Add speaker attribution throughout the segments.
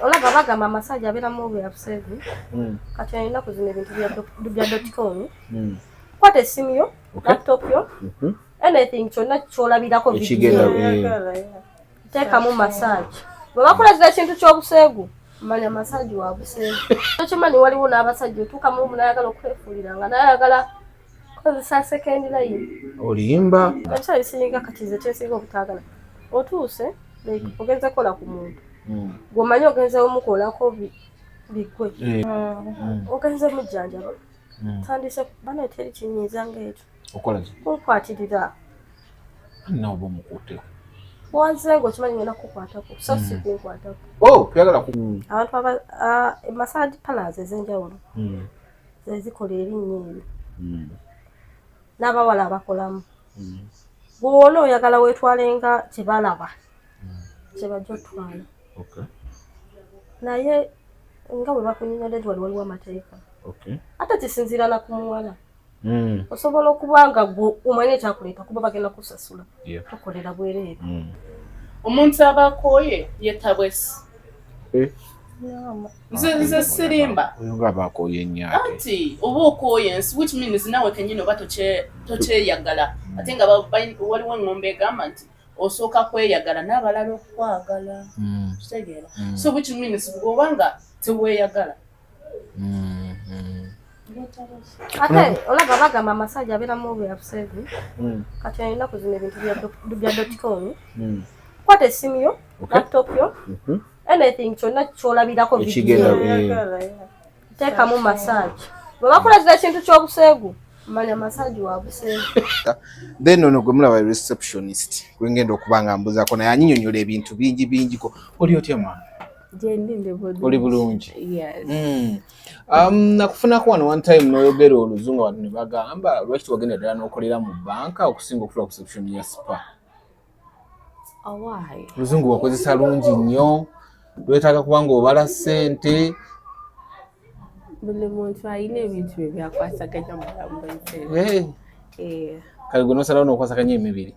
Speaker 1: Olaba bagamba amassage abeeramu byabuseegu. Kati ennaku zino ebintu bya dotcom. Kwata essimu yo, laptop yo, anything kyonna kyolabirako
Speaker 2: Ekigenda,
Speaker 1: video, teekamu massage. Bwe bakuleetera ekintu ky'obuseegu, manya massage wa buseegu. Tokimanyi, waliwo n'abasajja otuuka mu nayagala okwefuulira nga nayagala kozesa second line.
Speaker 2: Olimba.
Speaker 1: Ebiseera ebisinga kati nze kyensinga obutaagala, otuuse, like, ogenze kukola ku muntu gw'omanyi ogenze omukolako biggwe, ogenze mujjanjaba, tandise bana, teri kinyiiza ngaekyo.
Speaker 2: Okola ki?
Speaker 1: Kunkwatirira.
Speaker 2: Nawe oba omukutteko.
Speaker 1: Wanze nga okimanyi ngenda kukukwatako, so si kunkwatako.
Speaker 2: Oh, tuyagala ku
Speaker 1: Abantu aba massage parlours ez'enjawulo zezikola erinnya eryo n'abawala abakolamu. Bw'ona oyagala weetwalenga kyebalaba kyebajja otwala, naye nga bwe bakunyonyodde nti wali waliwo amateeka, ate kisinziira na ku muwala. Osobola okuba nga gwe omanyi ekyakuleeta, kuba bagenda kusasula, tokolera bwereere.
Speaker 3: Omuntu aba akooye yetabwesi. Nze sirimba.
Speaker 2: Oyo nga aba akooye nnyo ate.
Speaker 3: Anti oba okooye ensi, which means nawe kenyini oba tokyeyagala. Ate nga waliwo eŋŋombe egamba nti osooka kweyagala n'abalala okwagala. Kitegeera? So which means bw'oba nga teweeyagala,
Speaker 1: Ate olaba bagamba amassage abeeramu byabuseegu. Kati ennaku zino ebintu bya dotcom. Kwata essimu yo, laptop yo, anything kyonna kyolabirako
Speaker 2: Ekigenda,
Speaker 1: video, teekamu massage. Bwe bakuleetera ekintu ky'obuseegu, manya massage wa buseegu.
Speaker 2: Then ono gwe mulaba receptionist gwengenda okuba nga mbuzaako, naye anyinyonyola ebintu bingi bingiko. Oli otya, mwana?
Speaker 4: Gyendi, ndi bulungi.
Speaker 2: Oli bulungi?
Speaker 4: Yes.
Speaker 2: Nakufunako wano one time n'oyogera oluzungu, abantu ne bagamba, lwaki tewagenda ddala n'okolera mu banka okusinga okutula ku reception ya spa?
Speaker 4: Oh, why?
Speaker 2: Oluzungu wakozesa lungi nnyo, lwetaaga kubanga obala ssente.
Speaker 4: Buli muntu alina ebintu bye byakwasaganya mu bulamu bw'ensi.
Speaker 2: Eh, kale gwe nosalawo n'okwasaganya emibiri.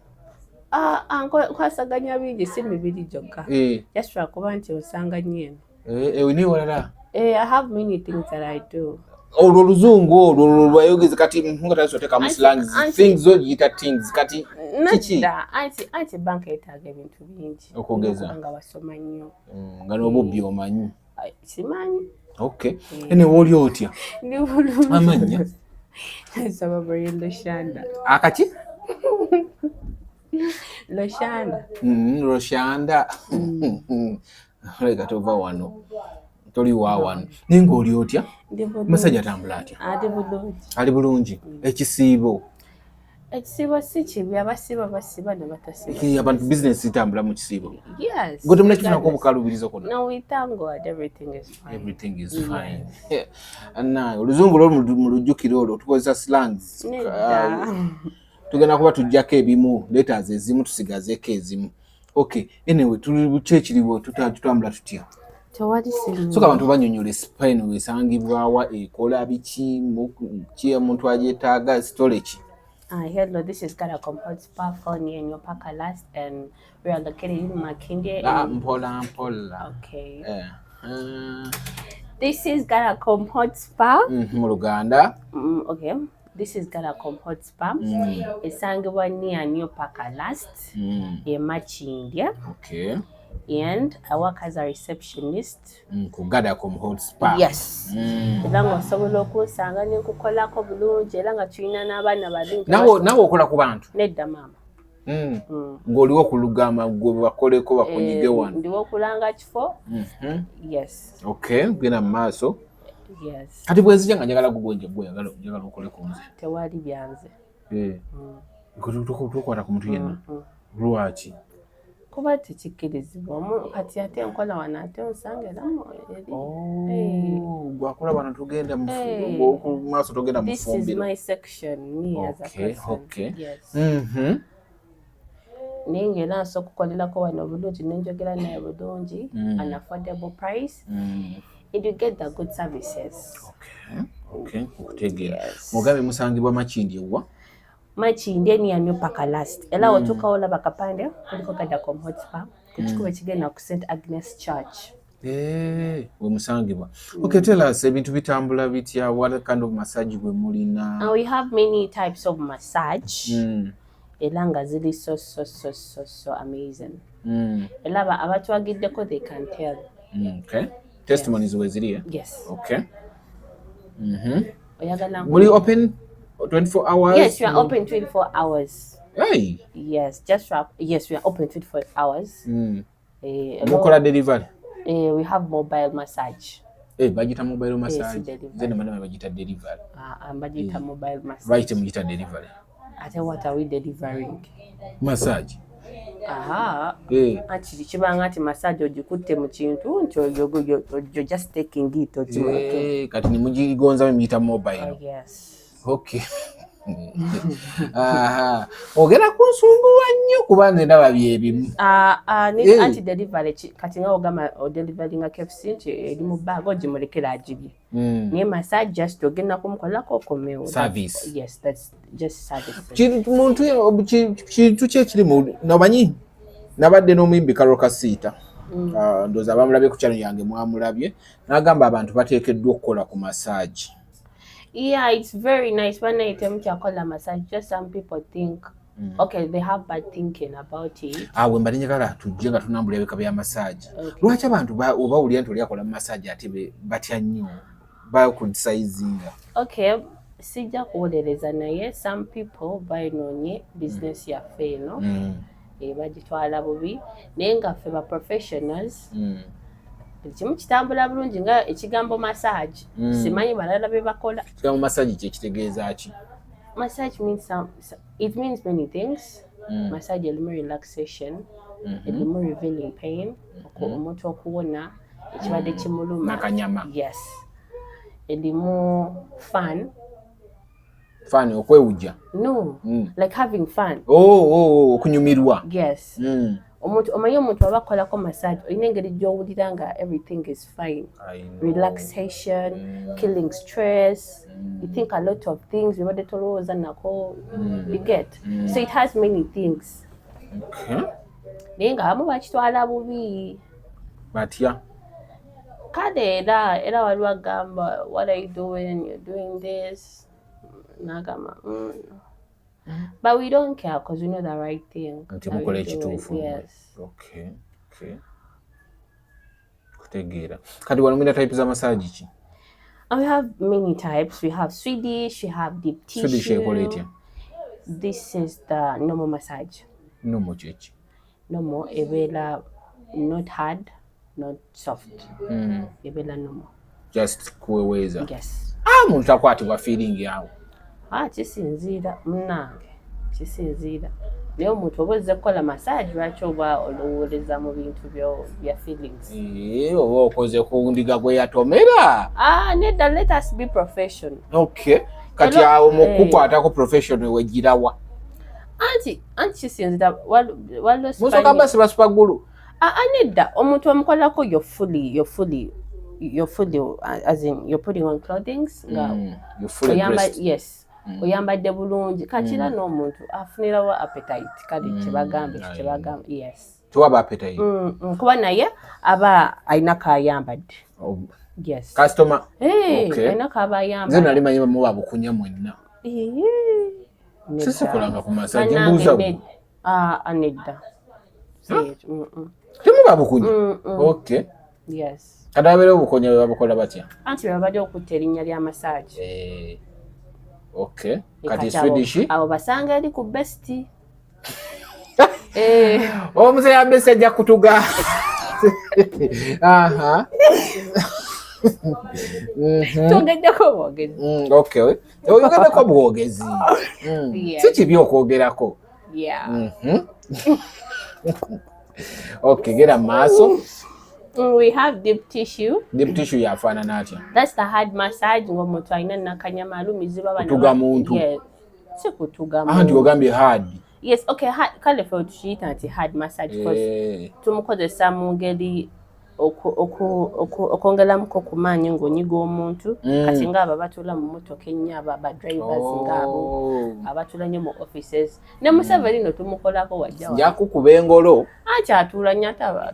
Speaker 4: Ah, ah, nkwasaganya bingi, si mibiri gyokka. Just lwakuba nti osanga nnyo eno.
Speaker 2: Eh, eh, walala.
Speaker 4: Eh, I have many things that I do.
Speaker 2: Olwo oluzungu olwo lwayogeza kati nga tandise oteekamu slangs, things ogiyita tings, kati kiki?
Speaker 4: Nedda, anti banka yeetaaga ebintu bingi.
Speaker 2: Okugeza?
Speaker 4: Olina okuba nga wasoma nnyo.
Speaker 2: Nga n'obubbi omanyi.
Speaker 4: Ai, simanyi.
Speaker 2: Okay, ene wooli otya?
Speaker 4: Ndi bulungi.
Speaker 2: Amannya?
Speaker 4: Nsaba Marie Loshanda.
Speaker 2: Akaki?
Speaker 4: Loshanda.
Speaker 2: Roshanda, leka tova wano, toli wa wano, naye ng'oli otya?
Speaker 4: Ndi bulungi.
Speaker 2: Musajja atambula atya?
Speaker 4: Ali bulungi.
Speaker 2: Ali bulungi. Ekisiibo?
Speaker 4: Ekisiibo si kibi, abasiiba basiba ne batasiba.
Speaker 2: Eh, abantu bizinesi zitambula mu kisiibo?
Speaker 4: Yes.
Speaker 2: Gwe temunakifunako obukalubirizo kona?
Speaker 4: No, we thank God, everything is fine.
Speaker 2: Everything is fine. Na oluzungu lwo mu lujjukiro olwo tukozesa slangs.
Speaker 4: Nedda.
Speaker 2: Ah, tugenda kuba tujjako ebimu, letters ezimu, tusigazeeko ezimu. Okay, anyway, tuli ki ekiriwo? Tutambula tutya?
Speaker 4: Tewali simu.
Speaker 2: Soka abantu banyonyola spa eno esangibwawa, ekola biki, ki omuntu agyetaaga, sitole ki?
Speaker 4: Hello, this is Garacom Hot Spa found here in your Parker Last, and we are located in Makindye.
Speaker 2: Ah, mpola mpola.
Speaker 4: Okay.
Speaker 2: Eh,
Speaker 4: This is Garacom Hot Spa.
Speaker 2: Mu Luganda.
Speaker 4: Okay. This is Garacom Hot Spa. Esangibwa near New Parker Last, e Makindye. And I work as a receptionist.
Speaker 2: Ku Gadacom Hot Spa.
Speaker 4: Yes. Era ng'osobola okunsanga ne nkukolako bulungi, era nga tulina n'abaana balungi.
Speaker 2: Nawe okola ku bantu?
Speaker 4: Nedda, maama.
Speaker 2: Ng'oliwo ku lugamba gwe bakoleko, bakunyige
Speaker 4: Eh,
Speaker 2: wano.
Speaker 4: Ndiwo okulanga kifo. Yes.
Speaker 2: Okay, genda mu maaso.
Speaker 4: Yes.
Speaker 2: Kati bwenzija nga njagala gugwenje, gwe njagala okole ku nze?
Speaker 4: Tewali byanze.
Speaker 2: Eh. Tokwata ku muntu yenna? Lwaki?
Speaker 4: Kuba tekikkirizibwa. Kati ate nkola wano, ate onsanga era eri.
Speaker 2: Oh, gwakola wano, tugenda mu
Speaker 4: Eh.
Speaker 2: ku maaso, togenda mu
Speaker 4: This is
Speaker 2: fumbiro.
Speaker 4: my section, me as a person. Yes. Naye ng'era nsobola okukolerako wano bulungi, nenjogera naye bulungi, an affordable price, and you get the good services.
Speaker 2: Okay, okutegeera.
Speaker 4: Yes.
Speaker 2: Mugambe, musangibwa Makindye wa?
Speaker 4: Makindye near New Parker Last, era otuukawo olaba akapande kuliko Gadacom Hot Spa ku kikubo ekigenda ku St Agnes Church.
Speaker 2: Wemusangibwa. Okay, tell us, ebintu bitambula bitya? What kind of massage gwe mulina?
Speaker 4: We have many types of massage era nga ziri so so so so so amazing. Era abatwagiddeko, they can tell.
Speaker 2: Okay, testimonies weziri, eh?
Speaker 4: Yes.
Speaker 2: Okay.
Speaker 4: Oyagala
Speaker 2: Muli open 24 hours?
Speaker 4: Yes, we are open 24 hours.
Speaker 2: Hey.
Speaker 4: Yes, just wrap. Yes, we are open 24 hours.
Speaker 2: Mukola delivery?
Speaker 4: We have mobile massage.
Speaker 2: Eh, bagita mobile massage?
Speaker 4: Delivery.
Speaker 2: Nze namanya bagita delivery.
Speaker 4: Bagita mobile massage.
Speaker 2: Lwaki temugita delivery?
Speaker 4: Ate what are we delivering?
Speaker 2: Massage.
Speaker 4: Aha.
Speaker 2: Eh.
Speaker 4: Actually, kibanga nti massage ogikutte mu kintu nti you're just taking it ogiweke.
Speaker 2: Eh, kati nemugigonza muyita mobile.
Speaker 4: Oh, yes.
Speaker 2: Okay. Aha. Ogenda kunsumbuwa nnyo kuba nze ndaba byebimu.
Speaker 4: Anti delivery kati nga ogamba odeliveringa KFC nti eri mu bag, ogimulekera agibye. Naye massage, just ogenda kumukolako, okomewo.
Speaker 2: Service.
Speaker 4: Yes, that's just service.
Speaker 2: Muntu kintu ki ekiri nomanyi, nabadde n'omuyimbi Karole Kasiita. Ah, ndowooza abamulabye ku channel yange mwamulabye, n'agamba abantu bateekeddwa okukola ku massage.
Speaker 4: Yeah, it's very nice. Banaye, temukyakola massage. Just some people think, okay, they have bad thinking about it.
Speaker 2: Awe mbadde njagala tujje nga tunambula ebika bya massage. Lwaki abantu oba owulira nti oli akola massage ate batya nnyo, bacriticinga?
Speaker 4: Okay, sijja kuwolereza, naye some people bayinoonye business yaffe eno, bagitwala bubi, naye nga ffe ba professionals, buli kimu kitambula bulungi nga ekigambo massage. Simanyi balala bye bakola.
Speaker 2: Kigambo massage kyekitegeeza ki?
Speaker 4: Massage means it means many things. Massage erimu relaxation, erimu revealing pain, omuntu okuwona ekibadde kimuluma.
Speaker 2: Nakanyama.
Speaker 4: Yes, erimu fun.
Speaker 2: Fun, okwewujja?
Speaker 4: No, like having fun.
Speaker 2: Oh, okunyumirwa.
Speaker 4: Yes. Omuntu, omanyi omuntu aba akolako massage, olina engeri gy'owulira nga everything is fine.
Speaker 2: I know.
Speaker 4: Relaxation, killing stress. You think a lot of things bibadde tolowooza nako. You get? So it has many things. Naye nga abamu bakitwala bubi.
Speaker 2: Batya?
Speaker 4: Kale era waliwo agamba, "What are you doing? You're doing this." Nagamba, But we don't care because we know the right thing.
Speaker 2: Nti mukola ekituufu.
Speaker 4: Yes.
Speaker 2: Okay, kutegeera. Kati wano mulina type za massage ki?
Speaker 4: And we have many types. We have Swedish, we have deep tissue.
Speaker 2: Swedish ekola etya?
Speaker 4: This is the normal massage.
Speaker 2: Normal kyeki?
Speaker 4: Normal ebeera not hard, not soft. Ebeera normal.
Speaker 2: Just kuweweeza?
Speaker 4: Yes.
Speaker 2: Ah, muntu takwatibwa feeling awo?
Speaker 4: Ah, kisinziira munnange, kisinziira. Naye omuntu oba ozze kukola massage, lwaki oba olowooleza mu bintu bya feelings?
Speaker 2: Eh, oba okoze ku ndiga gwe yatomera.
Speaker 4: Ah, nedda, let us be professional.
Speaker 2: Okay, kati awo mu kukwatako professional wegirawa?
Speaker 4: Anti kisinziira, waliwo
Speaker 2: Musooka basiba super glue?
Speaker 4: Ah, ah, nedda, omuntu omukolako, you're fully, as in you're putting on clothings nga
Speaker 2: You're fully
Speaker 4: oyamba
Speaker 2: dressed.
Speaker 4: Yes, oyambadde bulungi, kakira n'omuntu afunirawo appetite. Kale kyebagambe, ekyo kyebagambe, yes.
Speaker 2: Tewaba appetite?
Speaker 4: Kuba naye aba alina kayambadde.
Speaker 2: Oh,
Speaker 4: yes.
Speaker 2: Customer?
Speaker 4: Hey,
Speaker 2: Okay.
Speaker 4: alina kaba
Speaker 2: Nze
Speaker 4: ayambadde.
Speaker 2: nali manyi muba bukunya mwenna.
Speaker 4: Ee, nedda.
Speaker 2: Sisikolanga ku massage.
Speaker 4: Bannange,
Speaker 2: Mbuuza.
Speaker 4: Ah, ah, nedda. Si ekyo,
Speaker 2: Temuba bukunya?
Speaker 4: Mm.
Speaker 2: Okay.
Speaker 4: Yes.
Speaker 2: Kati abeera obukonya bwe babukola batya?
Speaker 4: Anti bwe babadde okutta erinnya lya massage.
Speaker 2: Eh, okay, kati
Speaker 4: Kati
Speaker 2: Swedish?
Speaker 4: Abo basanga eri ku Best. Eh,
Speaker 2: Omuze ya Best ajja kutuga. Aha.
Speaker 4: Twongeddeko bwogezi.
Speaker 2: Okay, oyogeddeko bwogezi. Si kibi okwogerako.
Speaker 4: Yeah.
Speaker 2: Okay, gera mu maaso.
Speaker 4: We have deep tissue.
Speaker 2: Deep tissue yafaanana atya?
Speaker 4: That's the hard massage, ng'omuntu alina nakanyama alumizibwa bano.
Speaker 2: Kutuga muntu.
Speaker 4: Yes. Si kutuga
Speaker 2: Anti
Speaker 4: muntu.
Speaker 2: ogambye hard.
Speaker 4: Yes, okay, hard, kale ffe tukiyita nti hard massage because tumukozesa mu ngeri okwongeramuko ku maanyi ng'onyiga omuntu. Kati ngaabo abatuula mu mmotoka ennyo, abo aba drivers, ngaabo abatuula nnyo mu offices, ne Museveni no tumukolako, wajja.
Speaker 2: Nja kukuba engolo.
Speaker 4: Anti atuula nnyo ate aba.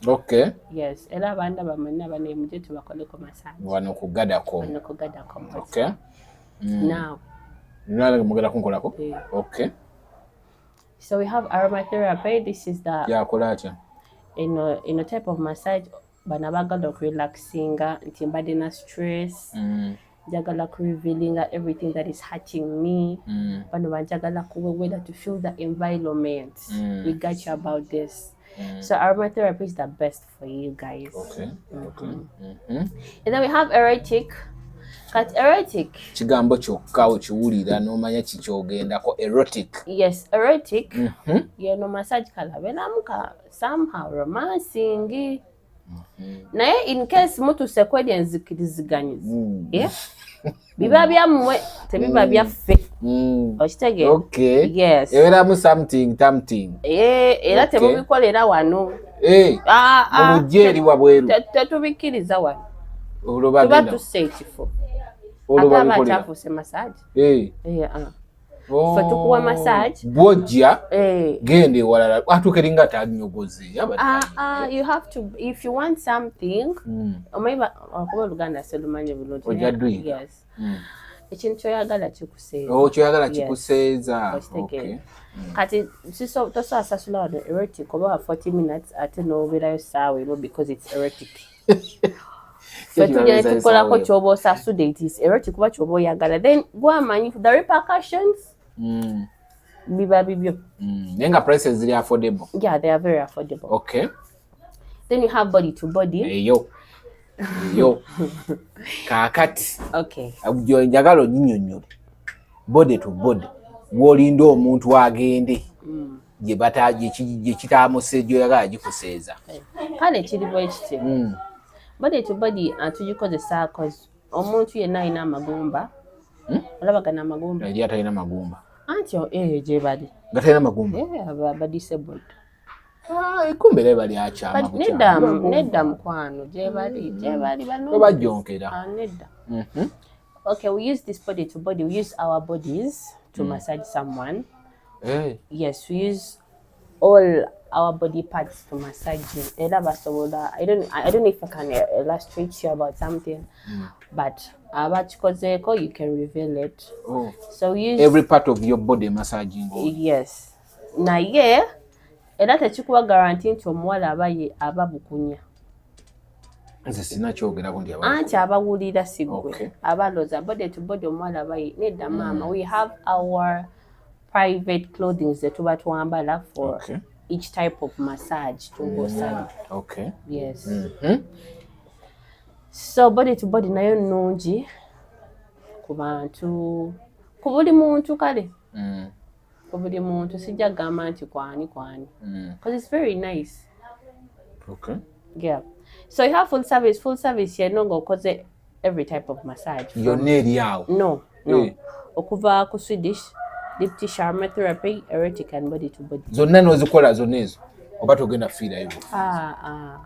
Speaker 2: Okay.
Speaker 4: Yes, era abanda bamwenna bane mujje tubakoleko massage.
Speaker 2: Wano ku Gadacom.
Speaker 4: Wano ku Gadacom.
Speaker 2: Okay.
Speaker 4: Now.
Speaker 2: Nalage mugenda kunkolako?
Speaker 4: Yeah.
Speaker 2: Okay.
Speaker 4: So we have aromatherapy. This is the
Speaker 2: Yakola atya?
Speaker 4: Eno type of massage bano abaagala okurelaxinga nti mbadde na stress, njagala kurevealinga everything that is hurting me, bano banjagala kuwewera to feel the environment. We got you about this. So aromatherapy is the best for you guys.
Speaker 2: Okay. Okay.
Speaker 4: And then we have erotic. Kati erotic,
Speaker 2: Kigambo kyokka okiwulira n'omanya kikyogendako, erotic.
Speaker 4: Yes, erotic. Yeno massage kalabeeramu ka somehow romancing. Naye in case mutuuse kweri enzikiriziganyiza, yeah? Biba byammwe, tebiba byaffe. Okitegeera?
Speaker 2: Okay.
Speaker 4: Yes.
Speaker 2: Ebeeramu something something.
Speaker 4: Eh, era temubikolera wano. Ah, ah,
Speaker 2: Mulujje eri wabweru.
Speaker 4: Tetubikkiriza wano.
Speaker 2: Olwo
Speaker 4: Tuba
Speaker 2: bagenda.
Speaker 4: tussa ekifo.
Speaker 2: Olwo
Speaker 4: Ate aba
Speaker 2: babikolera.
Speaker 4: akyafuuse massage. Eh, ah.
Speaker 2: Oh.
Speaker 4: Ffe tukuwa massage.
Speaker 2: Bw'ojja
Speaker 4: Eh.
Speaker 2: genda ewalala atuuka eringa tanyogoze.
Speaker 4: Ah, ah, you have to, if you want something, omanyi okuba Oluganda sirumanyi bulungi.
Speaker 2: Ojja duyiga.
Speaker 4: Yes. Ekintu kyoyagala kikuseeza.
Speaker 2: Oh, kyoyagala
Speaker 4: Yes.
Speaker 2: kikuseeza.
Speaker 4: Okitegeera.
Speaker 2: Okay.
Speaker 4: Kati tosobola sasula wano erotic oba wa 40 minutes ate n'obeerayo ssaawa emu because it's erotic. Ffe tujja ne tukolako ky'oba osasudde, it is erotic kuba ky'oba oyagala. Then gwamanyi the repercussions biba bibyo.
Speaker 2: Naye nga prices ziri affordable.
Speaker 4: Yeah, they are very affordable.
Speaker 2: Okay.
Speaker 4: Then you have body to body.
Speaker 2: Eyo. Eyo. Kaakati.
Speaker 4: Okay.
Speaker 2: Njagala onyinyonnyole. Body to body. W'olinda omuntu agende gye bata gye kitamuse gy'oyagala gikuseeza.
Speaker 4: Kale kiri bwe kiti. Body to body tugikozesaako omuntu yenna alina amagumba. Olaba gano amagumba.
Speaker 2: Eri atalina magumba.
Speaker 4: Anti eyo gye bali.
Speaker 2: Nga talina magumba.
Speaker 4: Eh, aba disabled.
Speaker 2: Ah, ekumbe era balyakyama.
Speaker 4: But nedda, nedda mukwano, gye bali, gye bali bano.
Speaker 2: Tobajjonkera.
Speaker 4: Ah, nedda. Okay, we use this body to body. We use our bodies to massage someone.
Speaker 2: Eh.
Speaker 4: Yes, we use all our body parts to massage you. Era basobola, I don't know if I can illustrate you about something, but abakikozeeko you can reveal it.
Speaker 2: Oh.
Speaker 4: So we use
Speaker 2: Every part of your body massaging.
Speaker 4: Yes. Naye era tekikuwa guarantee nti omuwala aba ye aba bukunya.
Speaker 2: Nze sina kyogerako nti
Speaker 4: Anti abawulira si ggwe. Abalooza body to body omuwala aba ye nedda maama, we have our private clothing ze tuba twambala for each type of massage tuba osaba. Yes. So body to body nayo nnungi ku bantu, ku buli muntu kale. Ku buli muntu, sijja kugamba nti kwani kwani. Because it's very nice. Yeah. So you have full service, full service yenno ng'okoze every type of massage.
Speaker 2: Yonna eri awo.
Speaker 4: No.
Speaker 2: Eh.
Speaker 4: Okuva ku Swedish, deep tissue, aromatherapy, erotic and body to body.
Speaker 2: Zonna n'ozikola zonna ezo oba togenda fiirayo?
Speaker 4: Ah, ah.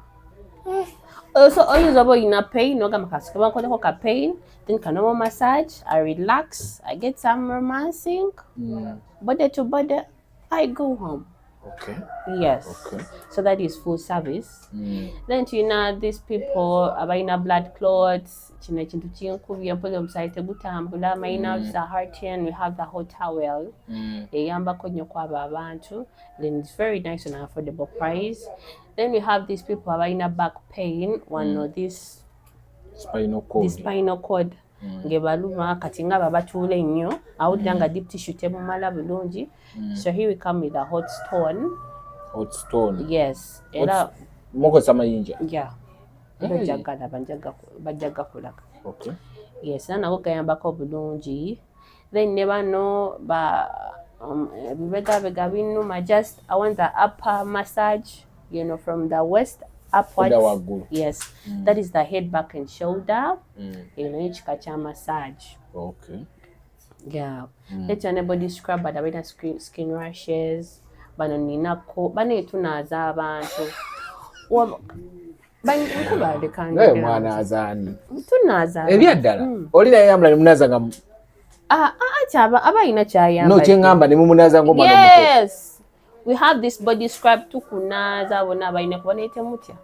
Speaker 4: So oyinza oba olina pain n'ogamba kasooke bankoleko ka pain, then ka normal massage, I relax, I get some romancing, body to body, I go home. Yes. So that is full service. Then tulina these people abalina blood clots, kino ekintu kinkubye mpozi omusaayi tegutambula, my nerves are hurting, we have the hot towel. Eyambako nnyo kwabo abantu. Then it's very nice on an affordable price. Then we have these people abalina back pain, one of this
Speaker 2: Spinal cord.
Speaker 4: The spinal cord ngebaluma kati nga babatuula ennyo awulira nga deep tissue temumala bulungi. So here we come with a hot stone.
Speaker 2: Hot stone.
Speaker 4: Yes, era
Speaker 2: Mukozesa mayinja?
Speaker 4: Yeah, era
Speaker 2: Hey.
Speaker 4: ojja galaba, bajja gakulaga. Yes, era nago gayambako bulungi. Then ne bano ba ebibegabega binuma, just I want the upper massage from the waist upwards.
Speaker 2: Kudda waggulu.
Speaker 4: Yes, that is the head, back and shoulder. Eyo nayo kika kya massage. Yeah. Let's ne body scrub, but abalina skin rashes bano ninako bano tunaaza abantu. Nkuba leka
Speaker 2: Ngaye
Speaker 4: njogera.
Speaker 2: mwana azaani?
Speaker 4: Tunaaza abantu.
Speaker 2: Ebyaddala oli naye yambula ne munaza nga
Speaker 4: Ah, ah, anti aba alina kyayambadde.
Speaker 2: No, kyeŋŋamba ne mumunaza ng'omwana omuto.
Speaker 4: Yes, we have this body scrub, tukunaaza bonna abalina kuba naye temutya.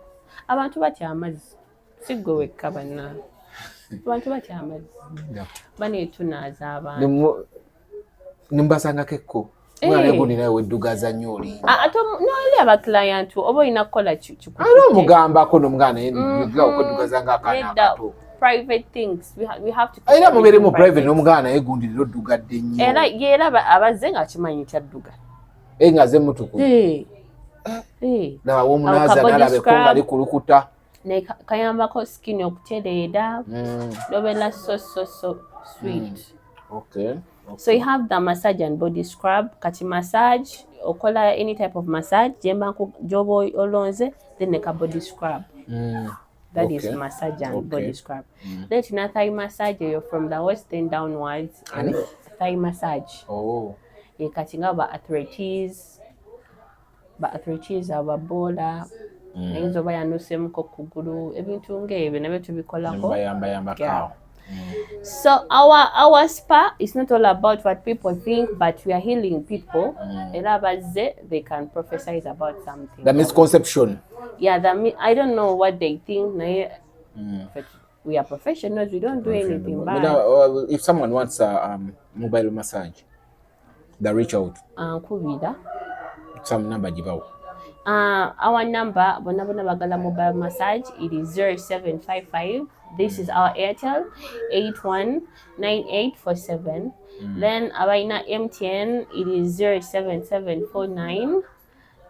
Speaker 4: Abantu batya amazzi, si ggwe wekka banna. Abantu batya amazzi. Baneetunaaza abantu.
Speaker 2: Nimbasangako ekko. Mwana gundi nawe weddugaza nnyo oli.
Speaker 4: Ate noli aba client oba olina kukola
Speaker 2: kikutte. Era omugambako n'omugamba naye okweddugaza ng'akaana akato.
Speaker 4: Private things we have to.
Speaker 2: Era mubeere mu private n'omugamba naye gundi leero oddugadde nnyo.
Speaker 4: Era yeera abazze ng'akimanyi nti adduga.
Speaker 2: Nga ze mutuku. Laba w'omunaaza n'alaba ekko nga likulukuta.
Speaker 4: Ne kayambako skin okutereera. Nobeera so so so sweet.
Speaker 2: Okay.
Speaker 4: So you have the massage and body scrub. Kati massage, okola any type of massage, jemba jobo olonze, then neka body scrub. That is massage and body scrub. Then tina thigh massage, you're from the waist then downwards. And thigh massage.
Speaker 2: Oh.
Speaker 4: Kati nga ba arthritis ababola. Ayinza oba yanuseemuko kugulu, ebintu ng'ebyo nabyo tubikolako.
Speaker 2: Yamba.
Speaker 4: So our spa is not all about what people think, but we are healing people. Era bazze, they can prophesize about something.
Speaker 2: The misconception.
Speaker 4: Yeah, I don't know what they think. But we are professionals. We don't do anything bad.
Speaker 2: If someone wants a mobile massage, they reach out.
Speaker 4: Nkubira.
Speaker 2: Some number gibawo.
Speaker 4: Our number, bonna bonna bagala mobile massage, it is 0755. This is our Airtel, 819847. Then abaina MTN, it is 07749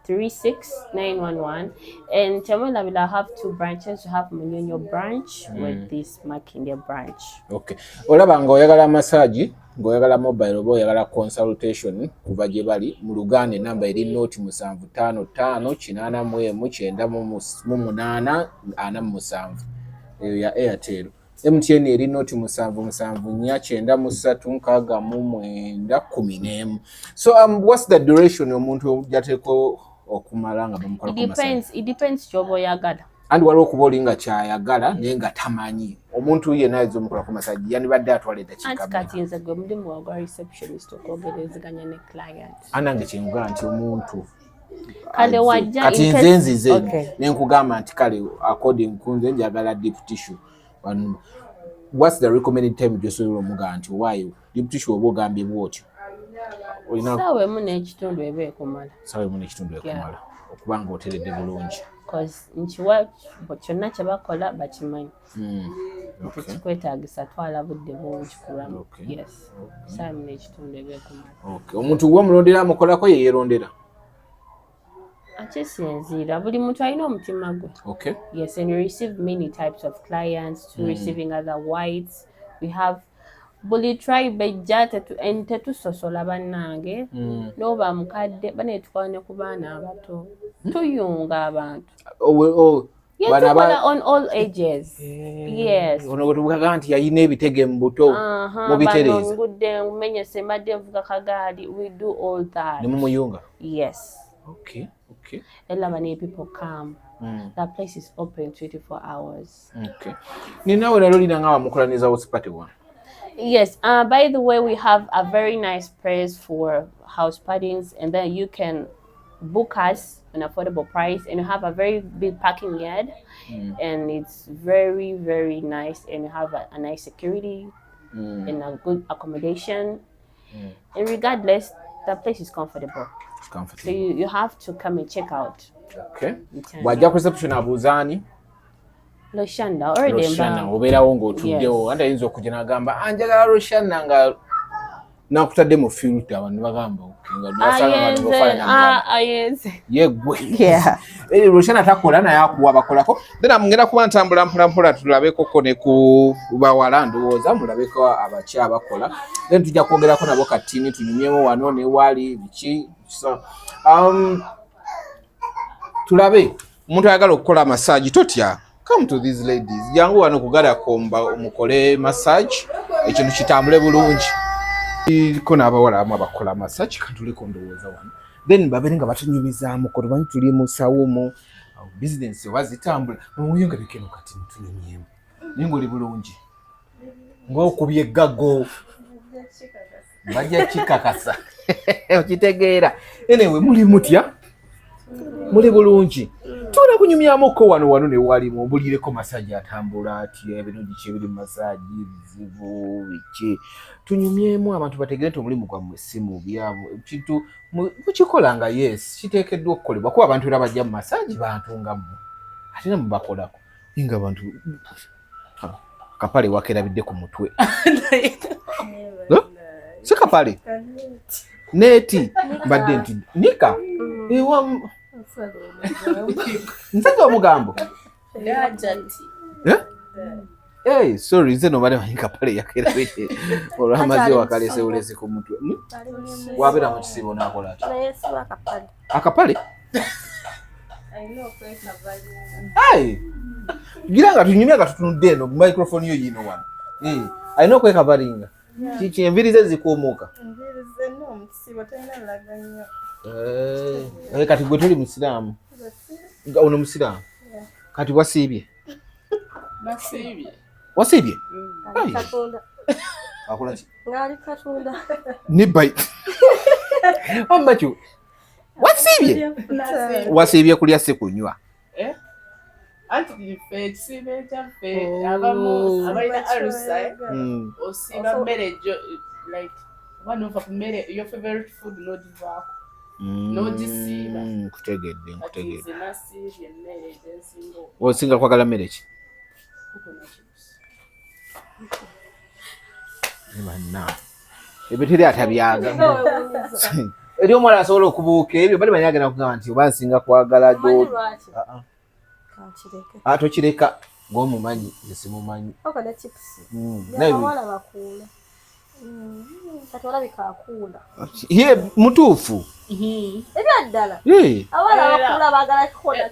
Speaker 4: 36911. And Temwela will have two branches. We have Munyonyo branch with this Makindye branch.
Speaker 2: Okay. Olaba nga oyagala massage, ng'oyagala mobile oba oyagala consultation kuva gye bali mu Luganda, enamba eri 075 5 81 98 47, eyo ya Airtel. MTN eri 077 4 93 69 11. So what's the duration omuntu gy'ateekwa okumala nga bamukolako massage?
Speaker 4: It depends ky'oba oyagala.
Speaker 2: And waliwo okuba oli nga kyayagala naye nga tamanyi. Omuntu yenna ayinza omukolako massage yandibadde atwala eddakiika
Speaker 4: Anti kati nze gwe mulimu gwa receptionist okwogerezeganya ne client.
Speaker 2: Anange kyenkugamba nti omuntu
Speaker 4: kale wajja
Speaker 2: kati nze nzize ne nkugamba nti kale according ku nze njagala deep tissue. What's the recommended time gy'osobola omugamba nti waayo deep tissue oba ogambye bw'otyo?
Speaker 4: Ssaawa emu n'ekitundu eba ekumala.
Speaker 2: Ssaawa emu n'ekitundu ekumala okuba nga oteredde bulungi.
Speaker 4: Because nkiwa kyonna kye bakola bakimanyi. Tekikwetaagisa twala budde bungi kulwamu. Yes. Ssaawa emu n'ekitundu eba ekumala.
Speaker 2: Omuntu gw'omulondera amukolako ye yeerondera?
Speaker 4: Akisinziira buli muntu alina omutima gwe.
Speaker 2: Okay.
Speaker 4: Yes, and we receive many types of clients to receiving other whites. We have buli tribe ejja tetusosola bannange. N'oba mukadde baneetwala ne ku baana abato. Tuyunga abantu. Tukola on all ages. Yes.
Speaker 2: Ono bwe tubukaga nti yalina ebitege mu buto, mubitereeza.
Speaker 4: Bano ngudde menyese mbadde nvuga kagaali. We do all that.
Speaker 2: Ne mumuyunga?
Speaker 4: Yes.
Speaker 2: Okay. Okay.
Speaker 4: Ella many people come. That place is open 24 hours.
Speaker 2: Okay. Ninawe nalo lina nga wamukolaniza house party one.
Speaker 4: Yes. By the way, we have a very nice place for house parties, and then you can book us an affordable price, and you have a very big parking yard, and it's very, very nice, and you have a nice security and a good accommodation. And regardless, the place is comfortable.
Speaker 2: It's comfortable.
Speaker 4: So you have to come and check out.
Speaker 2: Okay. Wajja ku reception abuuzaani?
Speaker 4: Roshanda, already
Speaker 2: Roshanda, obeerawo ng'otuddewo. Anti ayinza okujja n'agamba, njagala Roshanda nga nakutadde mu filter abantu bagamba
Speaker 4: ayenze.
Speaker 2: Yeggwe. Roshanda takola naye akuwa bakolako. Then ngenda kuba ntambula mpola mpola tulabekoko ne ku bawala ndowooza mulabeko abakya abakola. Then tujja kwogerako nabo katini tunyumyemu wano ne wali biki. So tulabe omuntu ayagala okukola massage totya. Come to these ladies. Jangu wano kugalakomba omukole massage ekintu kitambule bulungi. Ko n'abawala abamu abakola massage katuliko ndowooza wano. Then babeere nga batunyumizaamu ko tumanyi tuli mu sawumu business oba zitambula muyongereko eno kati tunyumyemu. Naye ng'oli bulungi ng'okubye eggago bajja kikakasa okitegeera. Anyway, muli mutya? Muli bulungi. Tuna Njagala kunyumyamuko wano wano ne wali mumbulireko massage atambula atya, ebirungi ki ebiri mu massage, ebizibu biki, tunyumyemu abantu bategere nti omulimu gwammwe si mubi, kintu mukikola nga yes kiteekeddwa okukolebwa, kuba abantu era bajja mu massage bantu nga mmwe ate era mubakolako naye nga abantu akapale wakerabidde ku mutwe si kapale neeti mbadde nti nika ewa nsaza omugambo. Hey, sorry nze nobadde manyi kapale yakerabidde olw'amazzi wakalese bulesi ku mutwe. Wabeera mu kisiibo n'akola ati akapale gira nga tunyumya nga tutunudde eno microphone yo yiino wano alina okwekavaringa kiki enviiri ze zikuumuuka kati gwe tuli musiraamu ono musiraamu kati wasiibye wasiibye akola ki nibbai wamma kyo wasiibye wasiibye kulya si kunywa.
Speaker 3: Anti ffe ekisiibo ekyaffe abamu abalina alusa osiiba mmere like oba nova ku mmere your favorite food n'ogivaako n'ogisiiba.
Speaker 2: Nkutegedde, nkutegedde.
Speaker 3: Nze nasiibye emmere gyensinga.
Speaker 2: Osinga kwagala mmere ki? Banna ebyo teri atabyaga eri omuwala asobola okubuuka ebyo bali manyi agenda kugamba nti oba nsinga kwagala tokireka ng'omumanyi nze simumanyi. Ye mutuufu
Speaker 1: ebyaddala abawala bakula baagala kikola.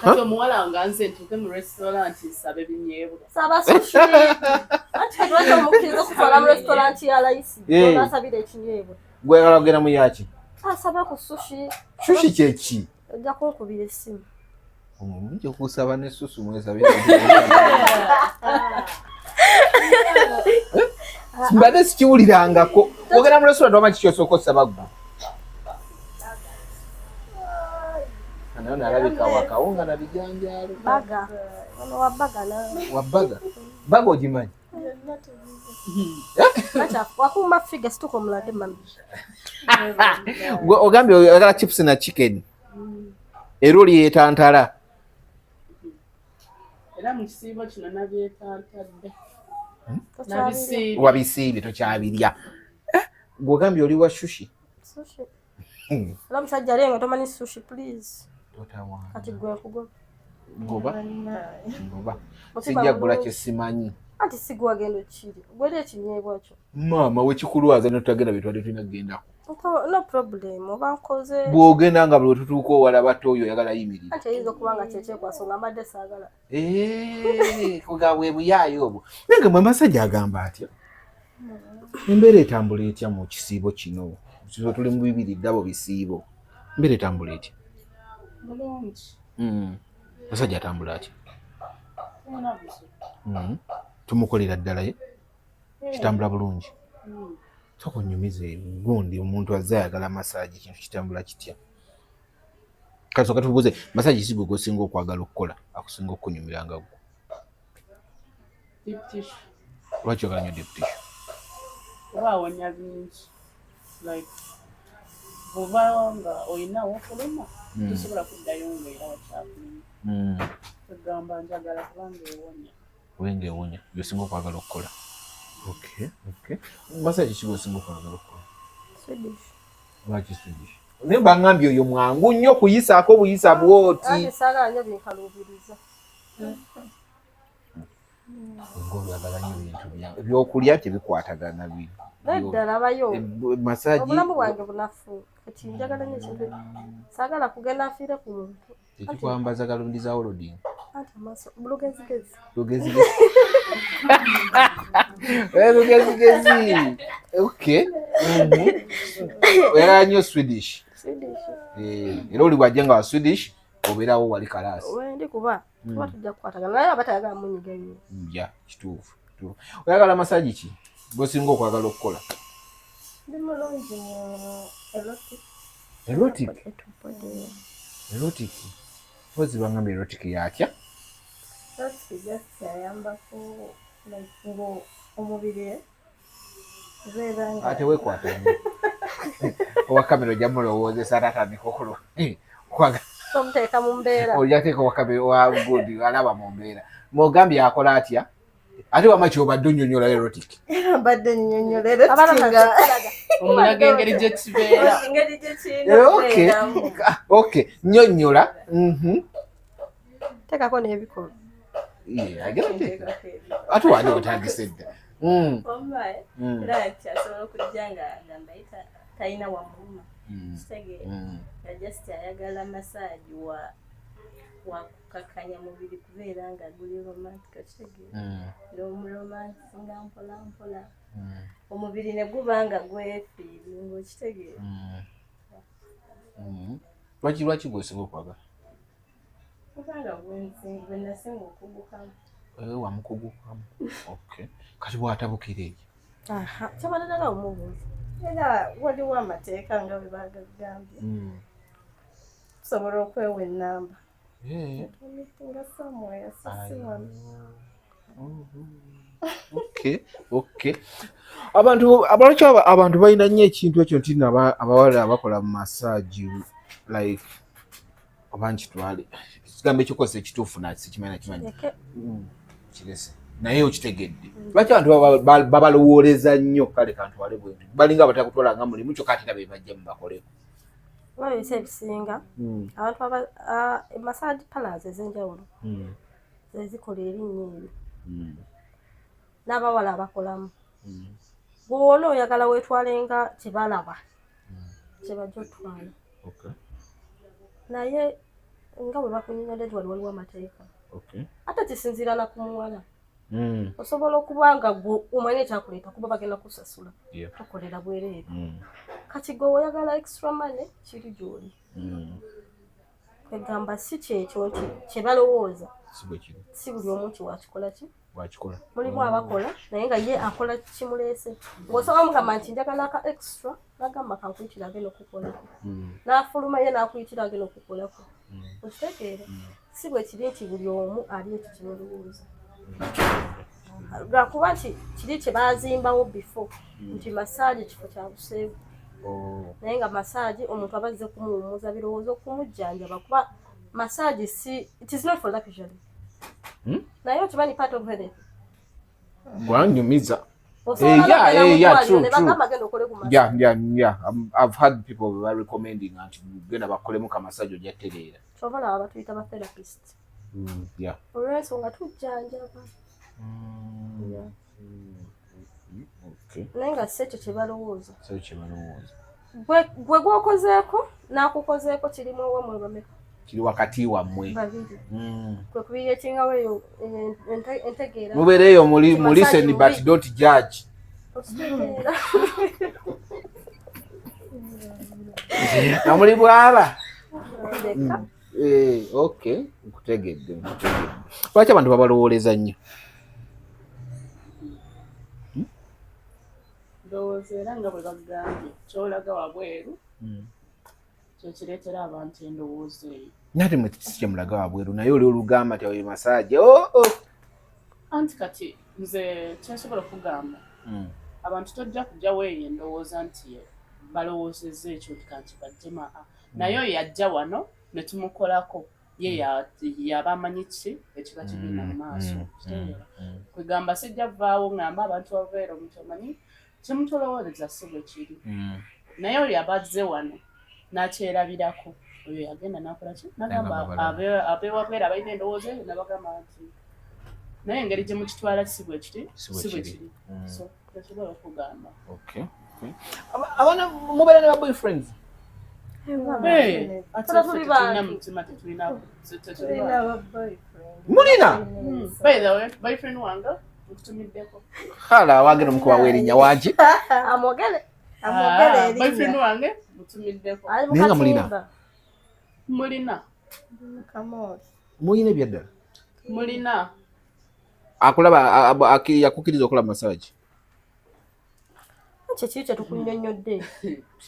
Speaker 3: Kati omuwala nga nze ntuuke mu restaurant nsabe binyeebwa.
Speaker 1: Saba sushi. Anti kati lwaki omukkiriza okutwala mu restaurant ya layisi n'asabira ekinyeebwa?
Speaker 2: Gweyagala kugenda mu yaki?
Speaker 1: Asabe ku sushi.
Speaker 2: Sushi kyeki?
Speaker 1: Ojja kunkubira essimu.
Speaker 2: Mujja okusaba ne susu mwesabire. Mbadde sikiwulirangako. Ogenda mu restaurant wama kiki osooka osaba ggwe? Naye nalabika wakawunga na bijanjaalo.
Speaker 1: Baga. Ono wa baga nawe.
Speaker 2: Wa baga? Baga ogimanyi?
Speaker 1: Wakuuma figure situka omulage mami.
Speaker 2: Gwe ogambye oyagala chips na chicken. Era oli yeetantala.
Speaker 3: Era mu kisiibo kino nabyetantadde.
Speaker 2: Wabisiibye tokyabirya. Gwe ogambye oli wa sushi.
Speaker 1: Sushi. Era omusajja ali nga tomanyi sushi please. Kati gwe nkugoba.
Speaker 2: Ngoba. Ngoba. Sijja kugula kye simanyi.
Speaker 1: Anti si gwe wagenda okukirya. Gwe eri ekinyeebwa kyo.
Speaker 2: Maama wekikulwaza ne tutagenda bye twali tulina kugendako.
Speaker 1: No problem oba nkoze.
Speaker 2: Bw'ogenda nga buli wetutuuka owala bato oyo oyagala yimirira.
Speaker 1: Anti eyinza okuba nga kyekyekwasa nga mbadde saagala.
Speaker 2: Kuga bwe buyaayo obwo. Naye nga mwe masajja agamba atya? Embeera etambula etya mu kisiibo kino? Tuli mu bibiri ddabo bisiibo. Embeera etambula etya?
Speaker 3: Bulungi.
Speaker 2: Musajja atambula atya? Tumukolera ddala ye? Kitambula bulungi. Sooka onyumize gundi omuntu azze ayagala massage kintu kitambula kitya? Kati sooka tubuuze massage si gwe gw'osinga okwagala okukola akusinga okukunyumira nga ggwe?
Speaker 3: Deep tissue.
Speaker 2: Lwaki oyagala nnyo deep tissue?
Speaker 3: Kuba awonya bingi. Like bw'oba nga olina wokuluma tosobola kuddayo nga era wakyakuluma. Egamba njagala kubanga ewonya.
Speaker 2: Kubanga ewonya by'osinga okwagala okukola. Okay, okay. Massage ki gw'osinga okwagala okukola?
Speaker 1: Swedish.
Speaker 2: Lwaki Swedish? Naye bangambye oyo mwangu nnyo kuyisaako buyisa bw'oti.
Speaker 1: Anti saagala nnyo binkaluubiriza.
Speaker 2: Ng'oyagala nnyo bintu ebyokulya tebikwatagana bi.
Speaker 1: Nedda labayo.
Speaker 2: Massage.
Speaker 1: Obulamu bwange bunafu. Kati njagala nnyo ekintu saagala kugenda nfiire ku muntu.
Speaker 2: Tekikwambaza galundi za holoding.
Speaker 1: Anti amaaso lugezigezi.
Speaker 2: Lugezigezi. Lugezigezi. Okay. Oyagala nnyo Swedish.
Speaker 1: Swedish.
Speaker 2: Era oli bw'ajja nga wa Swedish obeerawo wali kalaasi.
Speaker 1: Wendi kuba tuba tujja kukwatagana naye aba tayagala munyiga nnyo.
Speaker 2: Ya kituufu. Oyagala massage ki gw'osinga okwagala okukola?
Speaker 4: Ndi mulungi mu erotic.
Speaker 2: Erotic? Erotic? Mpozi bangambye erotic yatya?
Speaker 5: Erotic just ayambako like ngo omubiri obeera nga
Speaker 2: ate wekwata nnyo owa kamera ojja mulowoozesa ate atandika okulo
Speaker 1: Tomuteeka mu mbeera.
Speaker 2: Ojja teeka owa kamera wa good alaba mu mbeera. Mugambye akola atya? Ate wama kyobadde onyonyola erotic.
Speaker 5: Era mbadde nnyonnyola erotic nga
Speaker 3: Omulaga engeri gye kibeera.
Speaker 5: Engeri gye kirina
Speaker 2: Eh, okay.
Speaker 5: okubeeramu.
Speaker 2: Okay, nnyonnyola.
Speaker 1: Teekako n'ebikolwa.
Speaker 2: Yeah, agenda teeka. Ate wali otandise dda.
Speaker 5: Wamma era nti asobola okujja nga agamba ye talina wamuluma. Kitegeera. Nga just ayagala massage wa kukakanya mubiri kubeera nga guli romantic, okitegeera. N'omuromansi nga mpola mpola. Omubiri ne guba nga gwefiiringa, okitegeera.
Speaker 2: Lwaki gweosinga okwagala?
Speaker 5: Kubanga gwe nasinga okugukamu.
Speaker 2: Wamukugukamu. Okay. Kati bw'atabukira ekyo?
Speaker 1: Aha, kyabadde ddala omubuuza.
Speaker 5: Era waliwo amateeka nga bwe bagagambye. Tusobola okwewa ennamba. Tumeetinga somewhere, so si wano.
Speaker 2: Okay. Abantu abalaki abantu balina nnyo ekintu ekyo nti nno abawala abakola mu massage like oba nkitwale ekigambo ekyokozesa ekituufu na sikimanyi nakimanyi.
Speaker 1: Kireke.
Speaker 2: Kirese naye okitegedde. Lwaki abantu babalowooleza nnyo? Kale kantwale bwe nti balinga abatakutwala nga mulimu kyokka ate era be bajja mubakoleko.
Speaker 1: Oba ebisa ebisinga abantu massage parlors ez'enjawulo zezikola erinnya eryo n'abawala abakolamu. Bw'ona oyagala weetwale nga kyebalaba kyebajja otwala. Naye nga bwe bakunnyonnyodde nti wano waliwo amateeka. Ate kisinziira na ku muwala. Osobola okuba nga gwe omanyi ekyakuleeta kuba bagenda kusasula. Tokolera bwereere. Kati gwe oyagala extra money kiri gy'oli. Kwegamba si kyekyo nti kye balowooza.
Speaker 2: Si bwe kiri.
Speaker 1: Si buli omu nti wakikola ki?
Speaker 2: Wakikola.
Speaker 1: Mulimu abakola naye nga ye akola kimuleese. Ng'osobola mugamba nti njagala aka extra, n'agamba kankuyitira agenda okukolako. N'afuluma ye n'akuyitira agenda okukolako. Okitegeera? Si bwe kiri nti buli omu ali ekyo kye balowooza. Lwakuba nti kiri kye baazimbawo before nti massage kifo kya buseegu. Naye nga massage omuntu aba azze kumuwummuza birowoozo, okumujjanjaba, kuba massage si, it is not for luxury. Naye okimanyi part of health.
Speaker 2: Gwanyumiza.
Speaker 1: Osobola n'okugenda mu ddwaliro ne bagamba genda okole ku massage.
Speaker 2: Yeah. I've had people who are recommending nti genda bakolemu ka massage ojja tereera.
Speaker 1: Kyova laba batuyita ba therapist. Olw'ensonga tujjanjaba. Naye nga si ekyo kye balowooza.
Speaker 2: Si ekyo kye balowooza.
Speaker 1: Gwe gw'okozeeko n'akukozeeko kirimu owamwe bameka?
Speaker 2: Kiri wakati wammwe.
Speaker 1: Babiri. Kwe kubireetingawo eyo entegeera.
Speaker 2: Mubeereeyo
Speaker 1: Nti
Speaker 2: mu listen
Speaker 1: massage
Speaker 2: but
Speaker 1: mubi.
Speaker 2: don't judge.
Speaker 1: Okitegeera.
Speaker 2: Na muli bwaba.
Speaker 1: Ndeka.
Speaker 2: Okay, nkutegedde, nkutegedde. Lwaki abantu babalowooleza nnyo?
Speaker 3: Ndowooza era nga bwe bagambye ky'olaga wabweru kyekireetera abantu endowooza eyo.
Speaker 2: Nate mwe si kye mulaga wabweru, naye oli olugamba nti oyo massage. Oh, oh.
Speaker 3: Anti kati nze kyensobola okugamba abantu tojja kujjawo eyo endowooza nti balowoozezza ekyo nti kanti bajjema a naye oyo yajja wano ne tumukolako ye yaba amanyi ki ekiba kigenda mu maaso. Kitegeera? Kwegamba sijja vaawo ŋŋamba abantu babeera omuntu omanyi kyemutolowooleza si bwe kiri. Naye oyo aba azze wano n'akyerabirako oyo yagenda n'akola ki n'agamba
Speaker 2: N'agamba abalala.
Speaker 3: Ab'ewabweru abalina endowooza eyo n'abagamba nti naye engeri gye mukitwala si bwe kiri,
Speaker 2: Si bwe
Speaker 3: si bwe
Speaker 2: kiri.
Speaker 3: kiri. So tesobola okugamba.
Speaker 2: Okay. Abaana mubeera ne ba boyfriends?
Speaker 3: Hey, ate
Speaker 1: Tula
Speaker 3: ffe
Speaker 1: tuli
Speaker 3: tetulina
Speaker 1: bantu.
Speaker 3: mutima, tetulina
Speaker 5: Tulina
Speaker 3: tetulina.
Speaker 5: aba boyfriend.
Speaker 2: Mulina?
Speaker 3: By the way, boyfriend wange nkutumiddeko.
Speaker 2: Hala wagenda omukuba w'erinnya wangi.
Speaker 1: Amwogere.
Speaker 5: Amwogere
Speaker 3: Ah,
Speaker 5: erinnya.
Speaker 3: boyfriend wange mutumiddeko.
Speaker 1: Ali mu
Speaker 2: Naye nga mulina?
Speaker 1: katimba.
Speaker 3: Mulina.
Speaker 5: Kamooli.
Speaker 2: Mulina ebyaddala?
Speaker 3: Mulina.
Speaker 2: Akulaba yakukkiriza okola massage?
Speaker 1: Kyekiri kyetukunyonyodde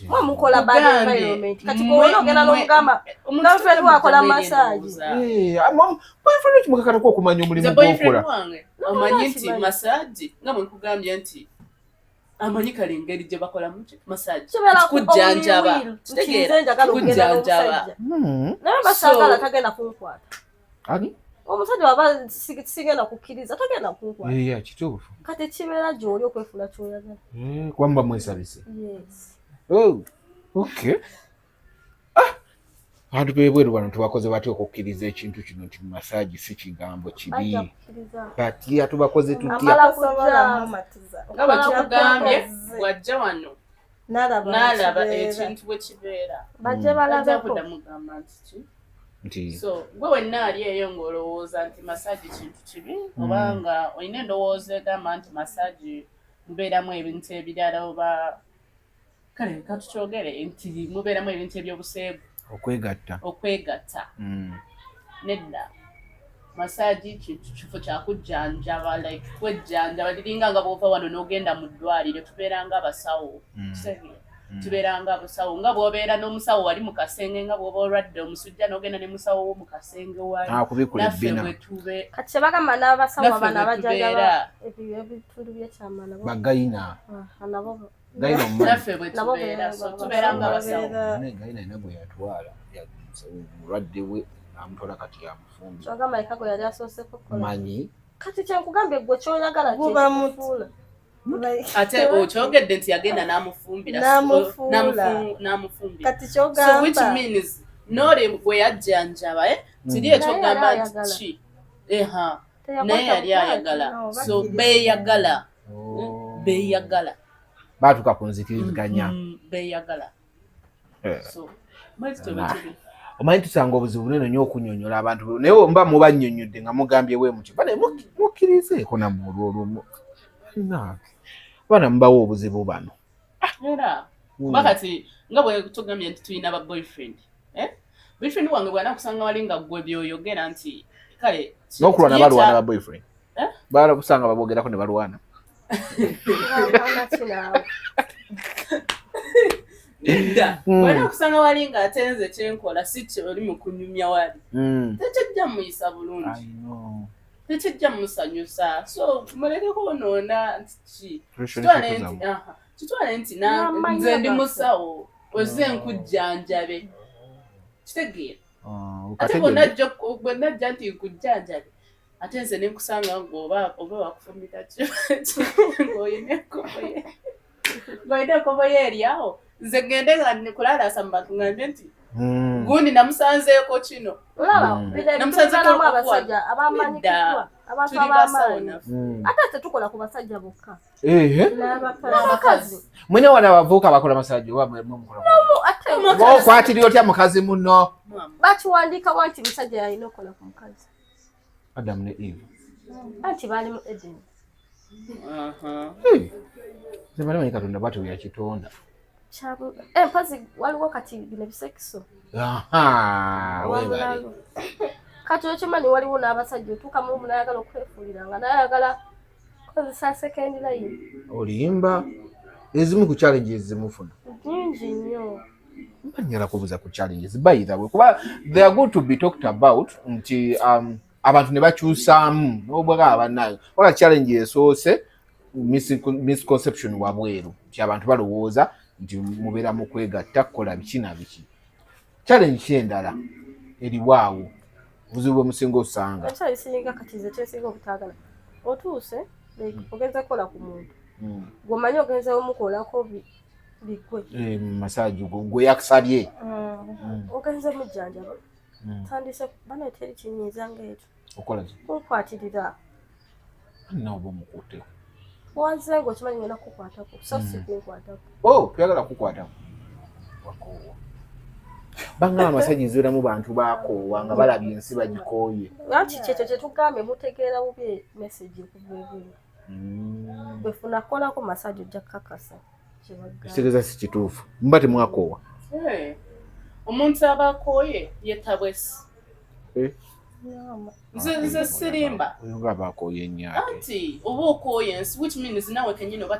Speaker 1: mwe mukola bad environment kati gwe ogenda n'omugamba girlfriend wakola massage.
Speaker 2: Boyfriend kimukakatako okumanya omulimu gwokola.
Speaker 3: Omanyi nti massage nga bwe nkugambye nti amanyi kale engeri gye bakolamu massage kujjanjaba, kitegeera kujjanjaba.
Speaker 1: Naye basaagala tagenda kunkwata.
Speaker 2: Ani?
Speaker 1: Omusajja waba sigenda kukkiriza tagenda kunkwata.
Speaker 2: Yeah, kituufu.
Speaker 1: Kati kibeera gy'oli okwefuula ky'oyagala.
Speaker 2: Kuba muba mwesabise.
Speaker 1: Yes.
Speaker 2: Oh, okay. Ah! Abantu b'ebweru bano tubakoze batya okukkiriza ekintu kino nti massage si kigambo kibi. Batya tubakoze tutya?
Speaker 3: Nga bwe tukugambye bw'ajja wano n'alaba ekintu bwe kibeera.
Speaker 1: Bajje balabeko.
Speaker 3: Mugamba nti ki? So gwe wenna ali eyo ng'olowooza nti massage kintu kibi oba nga olina endowooza egamba nti massage mubeeramu ebintu ebirala oba kale katukyogere nti mubeeramu ebintu ebyobuseegu.
Speaker 2: Okwegatta.
Speaker 3: Okwegatta. Nedda. Massage kintu kifo kya kujjanjaba, like kwejjanjaba liringa nga bw'ova wano n'ogenda mu ddwaliro tubeera nga abasawo. Tubeera nga abasawo nga bw'obeera n'omusawo wali mu kasenge nga bw'oba olwadde omusujja n'ogenda ne musawo wo mu kasenge wali.
Speaker 2: Naffe
Speaker 3: bwe tube.
Speaker 1: Kati kye bagamba n'abasawo bano abajjanjaba ebitundu by'ekyama nabo.
Speaker 2: Bagayina.
Speaker 1: Nabo.
Speaker 2: Gayina omumanyi.
Speaker 3: Naffe bwe tubeera so tubeera nga abasawo.
Speaker 2: Gayina alina gwe yatwala mulwadde we amutwala kati yamufumbira.
Speaker 1: Kyogamba Ekago yali asooseko kukola.
Speaker 2: Manyi.
Speaker 1: Kati kye nkugambye gwe ky'oyagala kyekikufuula.
Speaker 3: Ate okyogedde nti yagenda n'amufumbira. N'amufumbira.
Speaker 5: Kati kyogamba.
Speaker 3: So which means n'oli gwe yajjanjaba kiri ekyogamba nti ki? Eha. Naye yali ayagala. So beeyagala. Beeyagala.
Speaker 2: Baatuuka ku nzikiriziganya.
Speaker 3: Beeyagala. So
Speaker 2: Omanyi tusanga obuzibu bunene nnyo okunnyonnyola abantu naye mba mubannyonnyodde nga mugambye bwe mutyo bane mukkirizeeko nammwe olw'olumu abaana mubawa obuzibu bano.
Speaker 3: Era kuba kati nga bwe tugambye nti tulina ba boyfriend, boyfriend wange bw'anaakusanga wali nga ggwe by'oyogera nti kale
Speaker 2: n'okulwana balwana ba boyfriend balakusanga baboogerako ne balwana.
Speaker 3: Nedda bw'anaakusanga wali ng'ate nze kyenkola si kye oli mu kunyumya wali tekijja muyisa bulungi, tekijja musanyusa, so muleke kwonoona nti ki kitwale nti nze ndi musawo ozze nkujjanjabe, kitegeera ate bwe najja nti nkujjanjabe ate nze ne nkusanga ng'oba oba bakufumita ki ng'olina enkobo ye eri awo nze ngende nga nkulaalasa mu bantu ngambye nti gundi namusanzeeko kino.
Speaker 1: Olaba abasajja abamanyikiddwa abantu ab'amaanyi ate tetukola ku basajja bokka n'abakazi.
Speaker 2: Mwene wano abavubuka bakola massage oba mukola okwatirira otya mukazi muno?
Speaker 1: Bakiwandiikawo nti musajja yalina okukola ku mukazi.
Speaker 2: Adam ne Eve
Speaker 1: anti baali mu Eden.
Speaker 2: Nze bali manyi Katonda bw'atyo bwe yakitonda.
Speaker 1: Mpazi waliwo kati bino bisekiso. Kati okimanyi waliwo n'abasajja otuuka mu n'ayagala okwefuulira nga n'ayagala kozesa second line.
Speaker 2: Olimba ezimu ku challenges zimufuna
Speaker 1: nyingi nnyo.
Speaker 2: Mbanyala kubuuza ku challenges by the way kuba they are good to be talked about nti abantu ne bakyusaamu n'obwaga abannayo wala challenge esoose misconception wabweru nti abantu balowooza nti mubeera mu kwegatta kukola biki na biki. Challenge ki endala eriwaawo obuzibu bwe musinga osanga?
Speaker 1: Ekisinga kati nze kyensinga obutaagala otuuse ogenze kukola ku muntu gw'omanyi ogenze omukolako bigwe
Speaker 2: massage gwe yakusabye
Speaker 1: ogenze mujjanjaba tandise bana teri kinyiiza ng'ekyo
Speaker 2: okola ki
Speaker 1: kunkwatirira
Speaker 2: naoba omukutteko
Speaker 1: wanze ng'okimanyi ngenda kukukwatako so si kunkwatako.
Speaker 2: Oh, toyagala kukwatako wakoowa bangamba massage zibeeramu bantu bakoowa nga balabye ensi bagikooye.
Speaker 1: Anti kyekyo kyetugambye mutegeera bubi message okuva ebweru. Bwefuna kukolako massage ojja kukakasa.
Speaker 2: Kitegeeza si kituufu muba temwakoowa.
Speaker 3: Omuntu aba akooye yetabwesi. Nze sirimba.
Speaker 2: Oyo nga aba akooye nnyo ate.
Speaker 3: Anti oba okooye ensi, which means nawe kenyini oba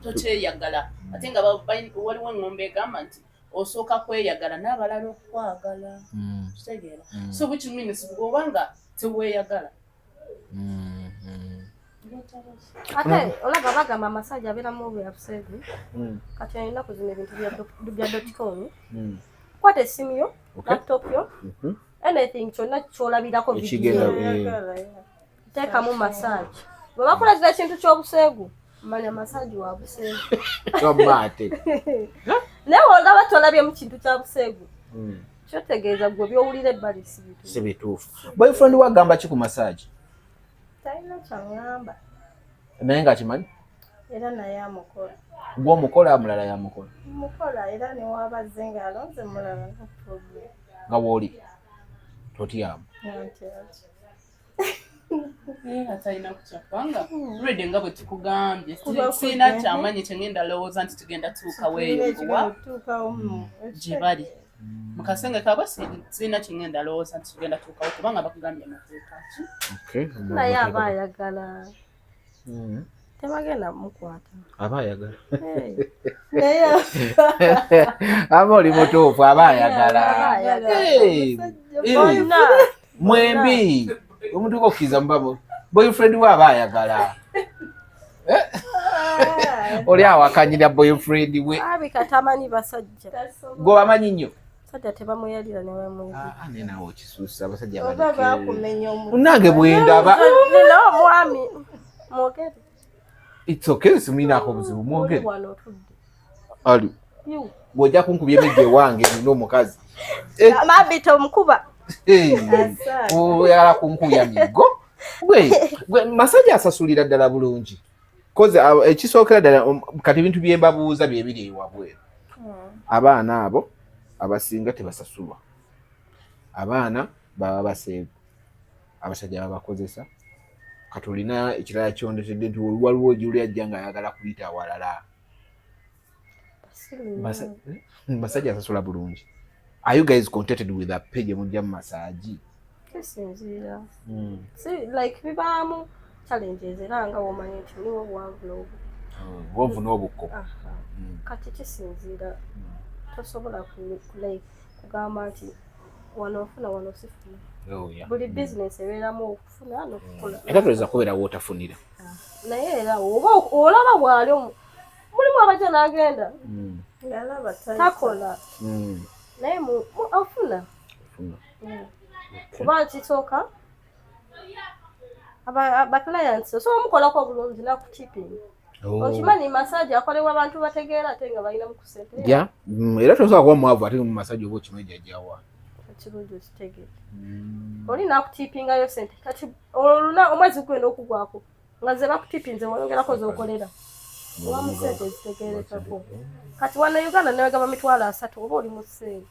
Speaker 3: tokyeyagala. Ate nga waliwo engombe egamba nti osooka kweyagala n'abalala okwagala. Kitegeera? So which means bw'oba nga teweeyagala.
Speaker 1: Ate olaba bagamba amasajja abeeramu byabuseegu. Kati ennaku zino ebintu bya dotcom. Kwata essimu yo, laptop yo, anything kyonna kyolabirako
Speaker 2: Ekigenda,
Speaker 1: video, teekamu massage. Bwe bakuleetera ekintu ky'obuseegu, manya massage wa buseegu.
Speaker 2: Tomaate.
Speaker 1: Naye olaba tolabyemu kintu kya buseegu, kyotegeeza gwe byowulira ebbali si bituufu.
Speaker 2: Si bituufu. Boyfriend wagamba ki ku massage?
Speaker 5: Talina kyaŋŋamba.
Speaker 2: Naye ng'akimanyi?
Speaker 5: Era naye amukola.
Speaker 2: Gwe omukola, mulala yamukola?
Speaker 5: Mukola, era newabazze ng'alonze mulala, no problem.
Speaker 2: Nga wooli totyamu?
Speaker 5: Nantya.
Speaker 3: Atalina kutya, kubanga already nga bwe tukugambye,
Speaker 5: Kuba
Speaker 3: sirina
Speaker 5: kudde.
Speaker 3: kyamanyi kyengenda lowooza nti tugenda tuukawo eyo kuwa
Speaker 5: Tuukawo.
Speaker 3: Gye bali mu kasenge kaabwe, sirina kyengenda lowooza nti tugenda tuukawo, kubanga bakugambye amateeka ki.
Speaker 1: Naye aba ayagala, tebagenda mukwata.
Speaker 2: Aba ayagala.
Speaker 1: Hey.
Speaker 5: Naye
Speaker 2: Aba oli mutuufu, aba ayagala.
Speaker 1: Aba ayagala.
Speaker 2: Hey. Hey.
Speaker 1: Bonna.
Speaker 2: Mwembi omuntu okkiriza muba boyfriend we aba ayagala. Oli awakanyira boyfriend we.
Speaker 1: Abika tamanyi basajja.
Speaker 2: Gwe bamanyi nnyo.
Speaker 1: Sajja tebamweyalira ne bamweyalira.
Speaker 2: Ah, naye naawe okisuusa abasajja.
Speaker 5: Oba
Speaker 2: baleke.
Speaker 5: bakumenya omutima.
Speaker 2: Nange bwendaba.
Speaker 1: Nina omwami, mwogere.
Speaker 2: It's okay, simulinako obuzibu, mwogere.
Speaker 1: Oli wano otudde.
Speaker 2: Ali
Speaker 1: You.
Speaker 2: bw'ojja kunkubya emiggo ewange, nina omukazi. Eh,
Speaker 1: Mabi tomukuba.
Speaker 2: eh, oyagala kunkubya miggo gwe? Gwe massage asasulira ddala bulungi? Koze ekisookera ddala, kati ebintu bye mbabuuza bye biri ewabweru. Abaana abo abasinga tebasasulwa, abaana baba baseegu, abasajja babakozesa. Kati olina ekirala kyondetedde nti waliwo gyoli ajja nga ayagala kuyita awalala. Massage asasula bulungi? Are you guys contented with the pay gye mujja mu massage?
Speaker 1: Kisinziira. Si like bibaamu challenges, era nga womanyi nti mulimu obwanvu n'obu
Speaker 2: Obwanvu n'obukko.
Speaker 1: Aha. Kati kisinziira, tosobola like kugamba nti wano ofuna, wano sifuna.
Speaker 2: Oh, yeah.
Speaker 1: Buli bizinesi ebeeramu okufuna n'okukola.
Speaker 2: Era toleza kubeera wootafunira.
Speaker 1: Naye era oba olaba bwali mulimu abajja n'agenda
Speaker 5: Alaba
Speaker 1: takola, naye ofuna.
Speaker 2: Ofuna.
Speaker 1: Kuba kisooka aba clients osobola omukolako obulungi nakutipinga.
Speaker 2: Oh.
Speaker 1: Okimanyi massage akolebwa abantu bategeera ate nga balinamu ku sente.
Speaker 2: Yeah. Era tosobola kuba mwavu ate mu massage oba okimanyi jajjawa.
Speaker 1: Ekirungi okitegeera, oli nakutipingayo sente, kati oluna omwezi gugenda okugwako nga ze bakutipinze wayongerako zokolera obamu sente ezitegeerekako. Kati wano Uganda newegaba 30,000 oba oli mu sente,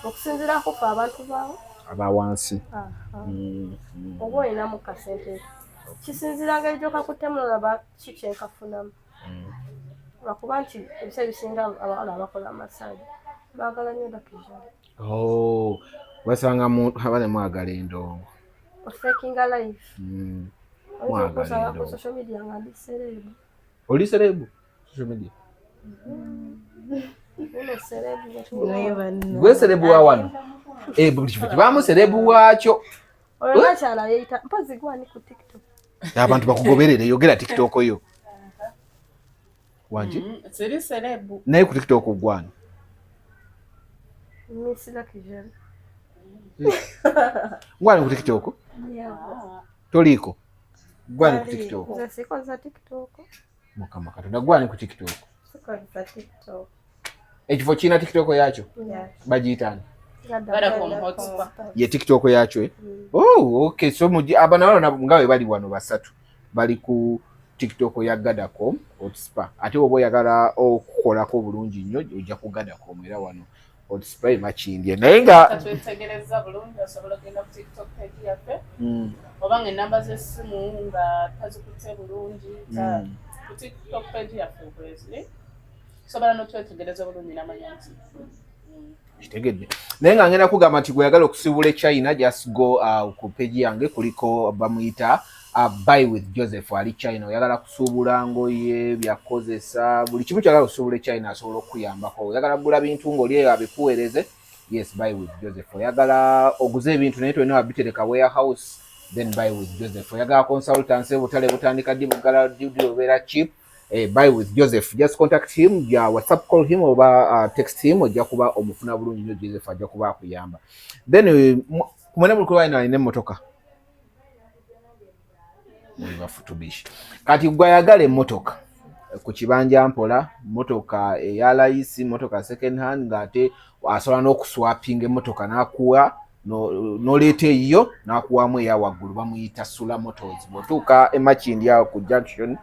Speaker 1: okusinziirako fe abantu baawo
Speaker 2: aba wansi.
Speaker 1: Aha. Oba olinamu kasente, kisinziira ngeri gyokakuttemu nolaba ki kyenkafunamu, lwakuba nti ebiseera ebisinga abawala abakola massage baagala nnyo luxury.
Speaker 2: Oh, basanga abana mwagala endongo.
Speaker 1: Ofakinga life. Oyinza
Speaker 2: Mwagala
Speaker 1: okusanga ku
Speaker 2: endongo.
Speaker 1: social media nga ndi celeb.
Speaker 2: Oli celeb social media?
Speaker 1: Uno celeb.
Speaker 5: Naye banno.
Speaker 2: Gwe celeb wa wano. Eh, buli kifo kibaamu celeb waakyo.
Speaker 1: Oyo nakyala yeeyita mpozi gwani ku TikTok?
Speaker 2: Abantu bakugoberere, yogera TikTok yo. Wangi?
Speaker 3: Siri celeb.
Speaker 2: Naye ku TikTok gwani?
Speaker 1: Miss Luxury.
Speaker 2: Gwani ku TikTok? Toliiko? Gwani ku TikTok?
Speaker 1: Nze sikozesa TikTok.
Speaker 2: Mukama Katonda, gwani ku TikTok?
Speaker 5: Sikozesa TikTok.
Speaker 2: Ekifo kirina TikTok yakyo?
Speaker 5: Yeah.
Speaker 2: Bagiyitaani?
Speaker 3: Gadacom Hot Spa.
Speaker 2: Ye TikTok yakyo, eh? Oh, okay. So abana bano nga bwe bali wano basatu bali ku TikTok ya Gadacom Hot Spa. Ate oba oyagala okukolako obulungi nnyo, ojja ku Gadacom era wano Hot Spa e Makindye. Naye nga
Speaker 3: Katwetegereza bulungi, osobola ogenda ku TikTok page yaffe, oba nga enamba z'essimu nga tazikutte bulungi, ku TikTok page yaffe kweziri, osobola n'otwetegereza bulungi namanya nti
Speaker 2: Kitegedde. Naye nga ngenda kugamba nti gweyagala okusiibula e China, just go ku page yange, kuliko bamuyita Buy with Joseph, ali China. Oyagala kusuubula ngoye, byakozesa, buli kimu kyagala okusuubula e China, asobola okukuyambako. Oyagala kugula bintu ng'oli eyo abikuweereze, yes, Buy with Joseph. Oyagala oguze ebintu naye tolina wabitereka, warehouse, then Buy with Joseph. Oyagala consultancy, obutale butandika ddi, buggala ddi, obeera cheap, Buy with Joseph. Just contact him, ja WhatsApp call him oba text him, ojja kuba omufuna bulungi nnyo. Joseph ajja kuba akuyamba. Then kumwena buli kuba alina emmotoka, muli bafutubishi. Kati gwe ayagala emmotoka ku kibanja mpola, motoka eya layisi, motoka second hand, ng'ate asobola n'okuswapinga emmotoka n'akuwa n'oleeta eyiyo n'akuwamu eya waggulu, bamuyita Sula Motors. Bw'otuuka emakindi awo ku junction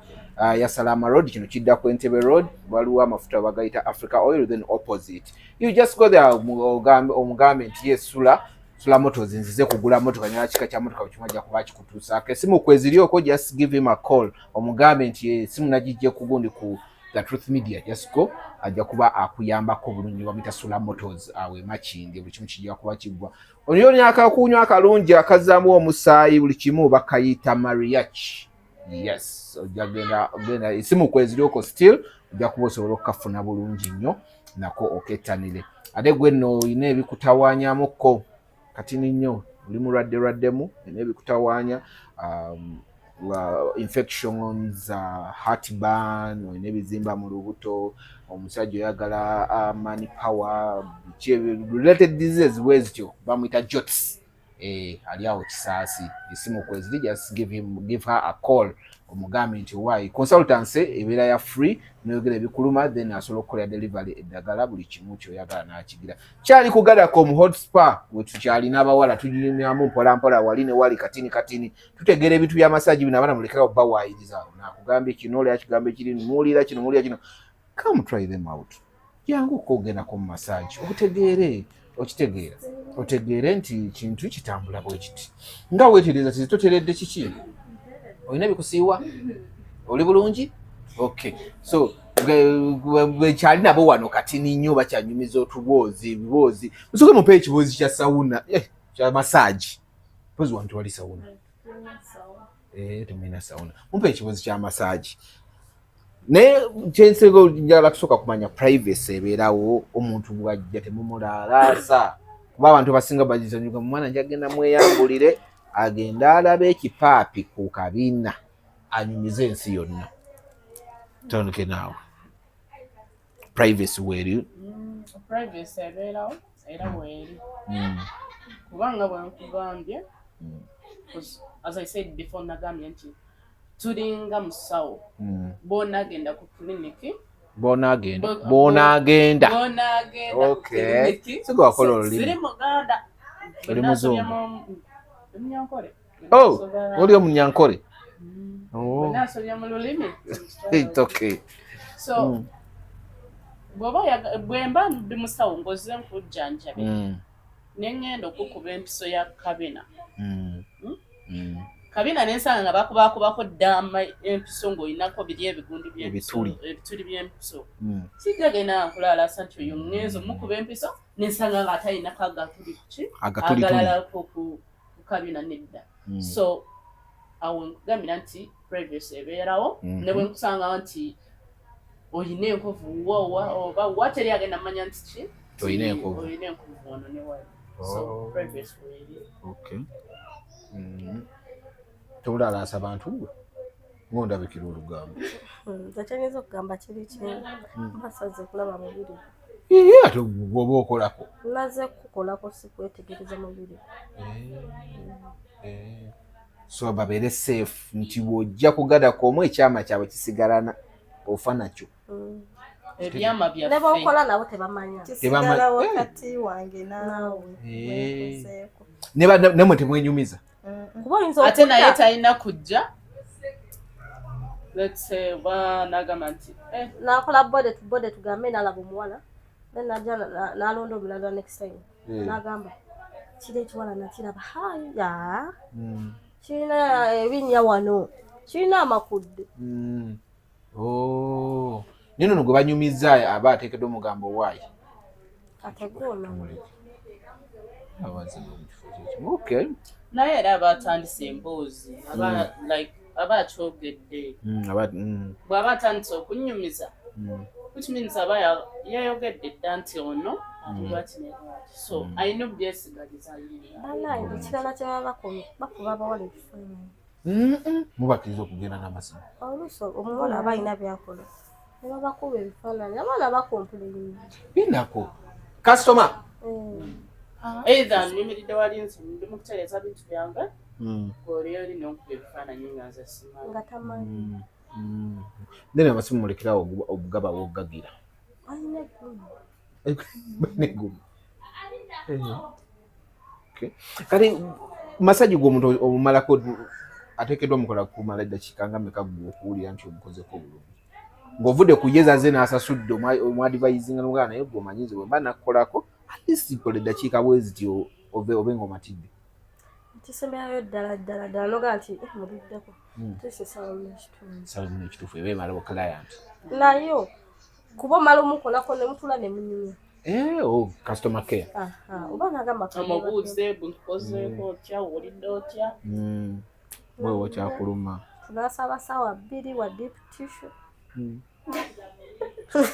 Speaker 2: ya Salama Road, kino kidda ku Entebbe Road, waliwo amafuta bagayita Africa Oil, then opposite you just go there, omugambe nti ye Sula Motors, nzize kugula motoka, nyala kika kya motoka kimu, ajja kuba kikutuusaako. Esimu kweziri okwo, just give him a call, omugambe nti esimu nagijje ku gundi, ku The Truth Media. Just go, ajja kuba akuyambako bulungi. Bamuyita Sula Motors awo emakindi. Buli kimu kijja kuba kiggwa. Onyoni akakunywa akalungi akazzaamu omusaayi, buli kimu, bakayita Mariachi. Yes, ojja genda genda, esimu kweziri okwo, still ojja kuba osobola okukafuna bulungi nnyo nako okettanire. Ate gwe nno olina ebikutawaanyamukko katini nnyo, oli mulwadde lwaddemu, olina ebikutawaanya, infections, heartburn, olina ebizimba mu lubuto, omusajja oyagala money power, biki related diseases bwe zityo, bamuyita Jots. Ali awo Kisaasi, esimu kweziri, just give her a call, omugambe nti why consultancy ebeera ya free, noyogera ebikuluma, then asobola okukolera delivery eddagala, buli kimu kyoyagala n'akigira. Kyali ku Gadacom Hot Spa wetukyalina abawala, tunyumyamu mpola mpola, wali ne wali katini katini, tutegeera ebintu bya massage bino. Abaana mulekerawo bawaayiriza, nakugambye kino, oli akigambye kiri, muwulira kino, muwulira kino. Come try them out, jangu okwogerako mu massage otegeere, okitegeera, otegeere nti kintu kitambula bwe kiti. Nga weetereza tizi toteredde kiki, olina ebikusiiwa, oli bulungi. Okay, so bwekyali nabo wano katini nnyo, bakyanyumiza otuboozi, ebiboozi. Musooke mupe ekiboozi kya sauna, kya massage. Mpozi wano tewali sauna? Temulina sauna. Mumpe ekiboozi kya massage. Naye kyensinga njagala kusooka kumanya, privacy ebeerawo? Omuntu bwajja temumulaalaasa? Kuba abantu abasinga bagizanyuka, mwana njagenda mweyambulire, agende alabe ekipaapi ku kabina, anyumize ensi yonna. Tandike naawe, privacy weeri?
Speaker 3: Privacy ebeerawo era weeri, kubanga bwe nkugambye, as I said before, nagambye nti tulinga musawo. Bw'onaagenda ku kiliniki,
Speaker 2: Bw'onaagenda, bw'onaagenda.
Speaker 3: Bw'onaagenda ku kiliniki.
Speaker 2: Siga wakola olulimi.
Speaker 3: Siri muganda.
Speaker 2: Oli muzungu.
Speaker 3: Omunyankole.
Speaker 2: Oh, oli omunyankole. Oh.
Speaker 3: Bwenaasobya mu lulimi.
Speaker 2: It's okay.
Speaker 3: So bw'oba bwe mba ndi musawo ng'ozze nkujjanjabe, ne ŋŋenda okukuba empiso ya kabina, Kabina nensanga nga bakubakubako ddama empiso ng'olinako biri ebigundi by'empiso,
Speaker 2: Ebituli.
Speaker 3: Ebituli by'empiso, sijja genda nkulaalasa nti oyo ŋŋenzo mukuba empiso nensanga nga atalinako agatuli ki
Speaker 2: Agatulituli.
Speaker 3: agalalako ku kabina, nedda. So awo nkugambira nti privacy ebeerawo. Ne bwe nkusanga nti oyina enkovu wowa oba wa, teri agenda manya nti ki
Speaker 2: Oyina enkovu.
Speaker 3: Oyina enkovu wano ne wali. So
Speaker 2: Oh.
Speaker 3: privacy weeri.
Speaker 2: Okay. Tobulalaasa bantu gwe ng'ondabikira olugambo.
Speaker 1: Nze kyenyinza okugamba kiri kimu, basaze kulaba mubiri.
Speaker 2: Iye, ate bw'oba okolako.
Speaker 1: Naze kukolako, si kwetegereza mubiri.
Speaker 2: So babeere safe nti bw'ojja kugadako omu, ekyama kyabwe kisigalana, ofa nakyo.
Speaker 3: Ebyama
Speaker 1: Ne
Speaker 3: byaffe
Speaker 1: bokola nabo tebamanya.
Speaker 5: Kisigala
Speaker 2: Eh.
Speaker 5: wakati wange naawe.
Speaker 2: Eh.
Speaker 5: Bwenkozeeko.
Speaker 2: Ne nammwe temwenyumiza?
Speaker 1: Kuba oyinza
Speaker 3: Ate naye
Speaker 1: okudda
Speaker 3: talina kujja, let's say oba nagamba nti
Speaker 1: nakola body to body, tugambe nalaba omuwala, then najja nalonda omulala next time, nagamba kiri ekiwala nakiraba, haya, kirina ebinnya wano, kirina amakudde.
Speaker 2: Oh. Naye nono gwe banyumiza aba ateekeddwa omugambo waayi.
Speaker 1: Ate gwono.
Speaker 2: Abazibu mu kifo kyekimu. Okay.
Speaker 3: Naye era aba atandise emboozi, aba like aba akyogedde. Bw'aba atandise okunyumiza, which means aba yayogedde dda nti ono ati lwaki ne lwaki, so alina obyesigaliza ye.
Speaker 1: Bannange, ekirala kye baba bakola, bakuba abawala ebifaananyi.
Speaker 2: Mubakkiriza okugenda n'amasimu?
Speaker 1: Oluusi omuwala aba alina byakola ne babakuba ebifaananyi, abaana bacomplaininga.
Speaker 2: Binako kasitoma.
Speaker 3: Either nyimiridde wali nze ndi mu kutereeza bintu byange, oli oli n'onkuba ebifaananyi nga nze simanyi.
Speaker 1: Nga tamanyi.
Speaker 2: Then amasimu mulekerawo obugaba wogagira.
Speaker 1: Alina eggulu.
Speaker 2: Balina eggulu. Okay. Kati massage gwe omuntu omumalako ateekeddwa mukola kumala eddakiika nga meka gwe okuwulira nti omukozeko bulungi, ng'ovudde ku ye zaze n'asasudde, omuadvisinga nomugamba, naye gwe omanyi nze bwe mba nakkolako at least kola eddakiika bwe ziti ove obe ng'omatidde?
Speaker 1: Kisemberayo ddala ddala ddala nogaa nti muliddeko tuise 1:15.
Speaker 2: Sawa ekituufu eba emala client.
Speaker 1: Nayo kuba omala omukolako ne mutula ne munyumya.
Speaker 2: Eh, oh, customer care.
Speaker 1: Aha, oba nagamba.
Speaker 3: Omubuuze, buntukozeeko otya, owulidde otya?
Speaker 2: Wewe okyakuluma.
Speaker 1: Tunasaba 2:00 wa deep tissue.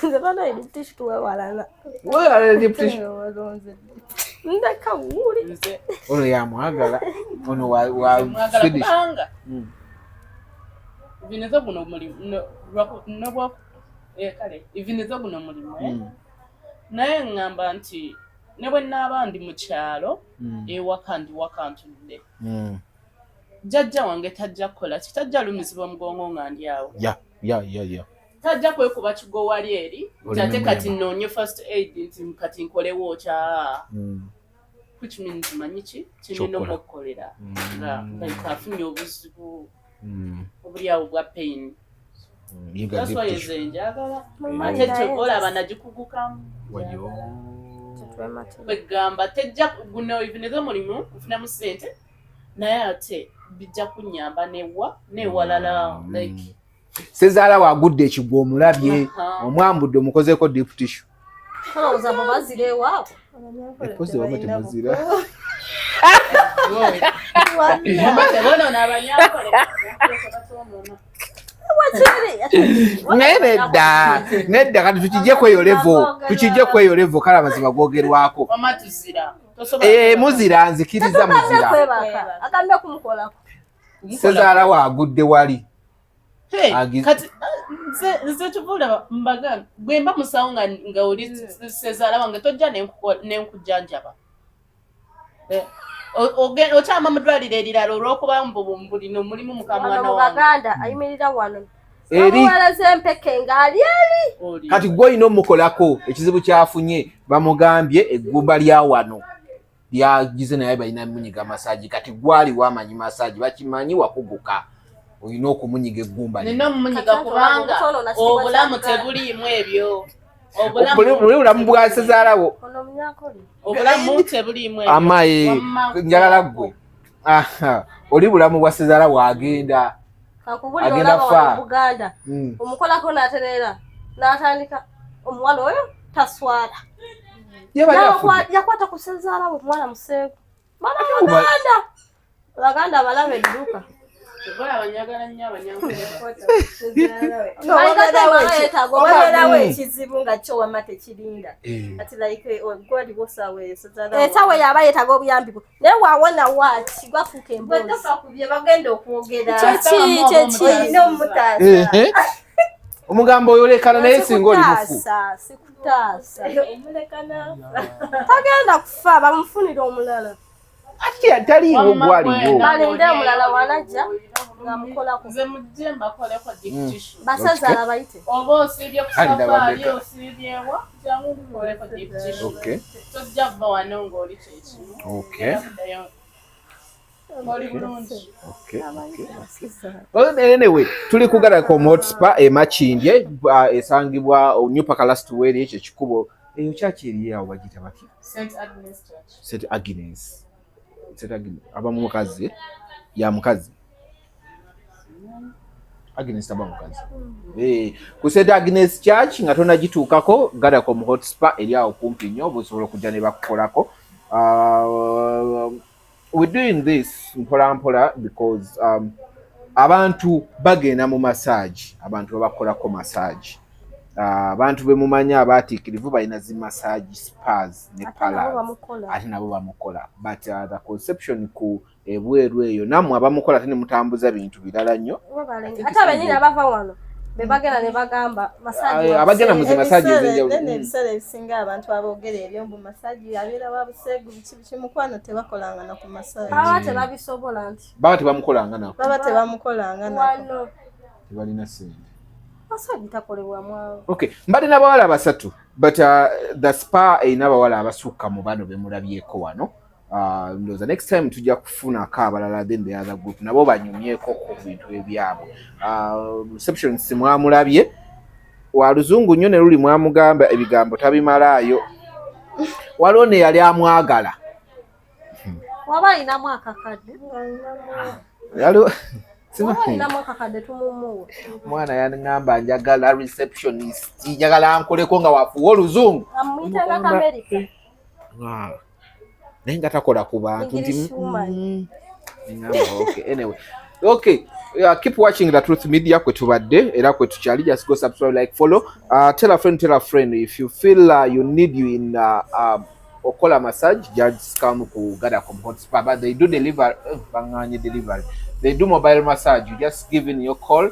Speaker 1: Nze bana deep tissue tuwewalana.
Speaker 2: Wewe deep tissue.
Speaker 1: Ndeka wuli.
Speaker 3: Nze
Speaker 2: Ono yamwagala ono wa
Speaker 3: mwagala
Speaker 2: Swedish.
Speaker 3: Kubanga vinizo guno omulimu nobwa kale ivinizo guno omulimu naye ŋŋamba nti ne bwe naaba ndi mu kyalo ewaka, ndi waka ntudde, jjajja wange tajja kukola ki, tajja lumizibwa mugongo nga ndi awo.
Speaker 2: Ya.
Speaker 3: Tajja kwekuba kigo wali eri nti ate
Speaker 2: Oleme
Speaker 3: kati
Speaker 2: mulema.
Speaker 3: Noonye first aid nti kati nkolewo kya, which means manyi ki kinina
Speaker 2: Ky'okola.
Speaker 3: omukukolera nga like afunye obuzibu obuli awo bwa pain.
Speaker 2: Yiga
Speaker 3: That's
Speaker 2: deep
Speaker 3: why
Speaker 2: tissue.
Speaker 3: nze njagala,
Speaker 1: Mumanyi
Speaker 3: ate
Speaker 1: naye
Speaker 3: kyova olaba nagikugukamu.
Speaker 2: Wayo.
Speaker 1: Tetwematira.
Speaker 3: Kwegamba tejja guno ivinizo mulimu nfunamu ssente, naye ate bijja kunnyamba newa newalala like.
Speaker 2: Sezaala wagudde ekigwo omulabye, omwambudde, omukozeeko deep tissue.
Speaker 1: Tolowooza bwe bazira ewaabwe.
Speaker 2: Epozi wama temuzira.
Speaker 3: Tebonoona abanyankole tebatwonoona.
Speaker 1: Wakiri.
Speaker 2: Naye nedda nedda, kati tukijje kweyo level, tukijje kweyo level. Kale amazima googerwako.
Speaker 3: Wama tuzira. Tosobola.
Speaker 2: Eh, muzira, nzikiriza.
Speaker 1: Tetugambye
Speaker 2: Muzira.
Speaker 1: kwebaka, agambye kumukolako.
Speaker 2: Sezaala waagudde wali.
Speaker 3: Hey, kati nze kyova olaba mbaga bwe mba musawo nga oli sezaala wange tojja nenkujjanjaba. Okyama mu ddwaliro erirala olw'okuba mbu bulino mulimu
Speaker 1: Wano
Speaker 3: mukamwana
Speaker 1: mu
Speaker 3: wange.
Speaker 1: Baganda ayimirira wano
Speaker 2: Eri.
Speaker 1: bamuweereza empeke ng'ali eri.
Speaker 3: Oli.
Speaker 2: Kati gwe olina omukolako, ekizibu kyafunye bamugambye eggumba lya wano lyagize, naye balina munyiga massage. Kati gwali wamanyi massage, bakimanyi wakuguka, olina okumunyiga eggumba lino.
Speaker 3: Nina omumunyiga
Speaker 1: Kati
Speaker 3: kubanga
Speaker 1: obutono nakitiibwa
Speaker 3: obulamu
Speaker 1: kya Buganda.
Speaker 3: tebuliimu ebyo.
Speaker 2: Buli bulamu bwa sezaalawo.
Speaker 1: Ono omunyankole.
Speaker 3: Obulamu tebuliimu ebyo.
Speaker 2: Amaye.
Speaker 3: Wamma
Speaker 2: Njagala ggwe. Aha, oli bulamu bwa sezaala bwagenda.
Speaker 1: Kankubulira,
Speaker 2: Agenda
Speaker 1: olaba
Speaker 2: fa.
Speaker 1: wano Buganda omukolako n'atereera n'atandika omuwala oyo taswala.
Speaker 2: Yabadde afudde.
Speaker 1: Yakwata ku sezaala we, omuwala museegu mwana Muganda, Abaganda balaba edduka.
Speaker 3: Olaba njagala nnyo abanyankole.
Speaker 5: Wabeerawo ekizibu nga kyo wama tekirinda. Kati like gwaliwo saawa eyo sezaala.
Speaker 1: Esaawa eyo aba yeetaaga obuyambi bwe, naye waawona waaki gwafuuka emboozi.
Speaker 5: Bwe ku bye bagenda okwogera.
Speaker 1: Kyeki kyeki.
Speaker 5: Olina omutaasa.
Speaker 2: Ehe. Omugambo oyolekana naye singa oli mufu.
Speaker 1: Sikutaasa, sikutaasa.
Speaker 5: Omuleka n'afa.
Speaker 1: Tagenda kufa, bamufunira omulala.
Speaker 2: Ati taliiwo, gwaliwo.
Speaker 1: Balinde omulala wanajja ng'amukolako.
Speaker 3: Nze mujje mbakoleko deep tissue.
Speaker 1: Basazaala bayite.
Speaker 3: Oba osiibye ku
Speaker 2: Ali
Speaker 3: safaari,
Speaker 2: ndabadde.
Speaker 3: osiibyewa, jangu nkukoleko deep tissue. Tojja kuva wano ng'oli kyekimu. Kuddayo ng'oli bulungi.
Speaker 2: Well, anyway, tuli ku Garacom Hotspur e Makindye, esangibwa New Park last way, ekyo ekikubo eyo kyaki eri awo bagiyita batya?
Speaker 3: St Agnes Church.
Speaker 2: St Agnes. St Agnes aba mu mukazi ya mukazi. Agnes taba mukazi. Eh, ku St Agnes Church nga tonagituukako, Gadacom Hot Spa eri awo kumpi nnyo, busobola okujja ne bakukolako. We're doing this mpola mpola because abantu bagenda mu massage, abantu babakolako massage. Abantu be mumanyi abaatiikirivu balina zi massage spas ne
Speaker 1: Ate nabo
Speaker 2: parlors.
Speaker 1: bamukola.
Speaker 2: Ate nabo bamukola, but the conception ku ebweru eyo, nammwe abamukola ate ne mutambuza bintu birala nnyo.
Speaker 1: Webalenga. Ate abenyini abava wano be bagenda ne bagamba massage wa
Speaker 2: Abagenda mu zi
Speaker 1: buseegu.
Speaker 2: massage ez'enjawulo.
Speaker 5: Then ebiseera ebisinga abantu aboogera ebyo mbu massage abeera wa buseegu, biki biki, mukwano tebakolanga na ku massage.
Speaker 1: Baba tebabisobola nti
Speaker 2: Baba tebamukolanga nako.
Speaker 5: Baba tebamukolanga nako.
Speaker 1: Wano
Speaker 2: Tebalina sente.
Speaker 1: Massage takolebwa mwawo.
Speaker 2: Okay, mbadde n'abawala basatu, but the spa erina abawala abasukka mu bano bemulabyeko wano. Ndowooza next time tujja kufunako abalala, then the other group nabo banyumyeko ku bintu ebyabwe. Receptionist mwamulabye wa luzungu nnyo, ne luli mwamugamba ebigambo tabimalaayo. Waliwo ne yali amwagala.
Speaker 1: Waba alinamu akakadde.
Speaker 2: Yaliwo.
Speaker 1: Waba alinamu akakadde, tumumuwe.
Speaker 2: Mwana yaŋŋamba, "Njagala receptionist, njagala nkoleko nga wafuwa oluzungu."
Speaker 1: Amuyitanga Kamerika.
Speaker 2: Ah. Naye nga takola ku bantu nti
Speaker 1: English woman.
Speaker 2: Ngamba, okay, anyway, okay, yeah, keep watching The Truth Media, kwe tubadde era kwe tukyali. Just go subscribe, like, follow, tell a friend, tell a friend. If you feel you need you in okola massage, just come ku Gadacom Hot Spa. But they do deliver, banganye delivery, they do mobile massage. You just give in your call,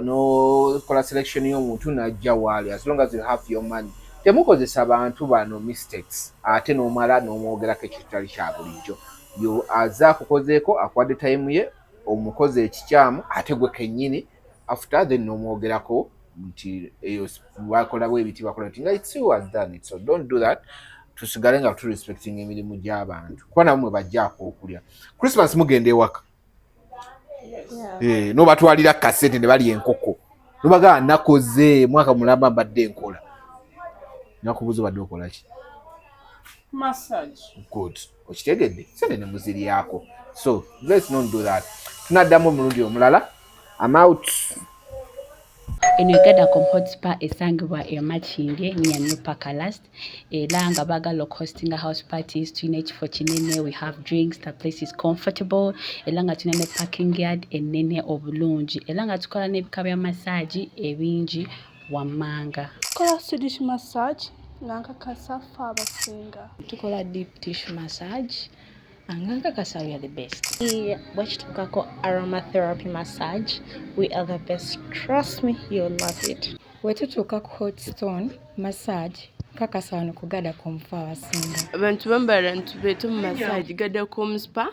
Speaker 2: no kola selection y'omuntu najja waali, as long as you have your money. Temukozesa bantu bano mistakes, ate n'omala n'omwogerako ekitali kya bulijjo. Yo aze akukozeeko, akuwadde time ye, omukozi ekikyamu, ate gwe kennyini after then n'omwogerako nti eyo bakola bwe biti, bakola nti nga it's you has done it. So don't do that. Tusigale nga turespecting emirimu gy'abantu, kuba nabo mwe bajjaako okulya. Christmas mugenda ewaka? Eh, nobatwalira kasente ne balya enkoko, nobagamba nakoze mwaka mulamba mbadde nkola. Nakubuuza, obadde okola ki?
Speaker 3: Massage.
Speaker 2: Good, okitegedde, sente ne muziryako. So let's not do that. Tunaddamu omulundi omulala. I'm out.
Speaker 4: Eno Gadacom Hot Spa esangibwa e Makindye near New Park Last, era nga baagala okuhostinga house parties, tulina ekifo kinene, we have drinks, the place is comfortable, era nga tulina ne parking yard ennene obulungi, era nga tukola n'ebika bya massage ebingi wammanga.
Speaker 6: Tukola Swedish massage nga nkakasa ffe abasinga.
Speaker 7: Tukola deep tissue massage nga nkakasa we are the best.
Speaker 8: Bwekituukako aromatherapy massage, we are the best. Trust me, you'll love it.
Speaker 9: Bwe tutuuka ku hot stone massage, nkakasa wano ku Gadacom ffe abasinga.
Speaker 6: Abantu bambala ntubeete mu massage Gadacom Spa.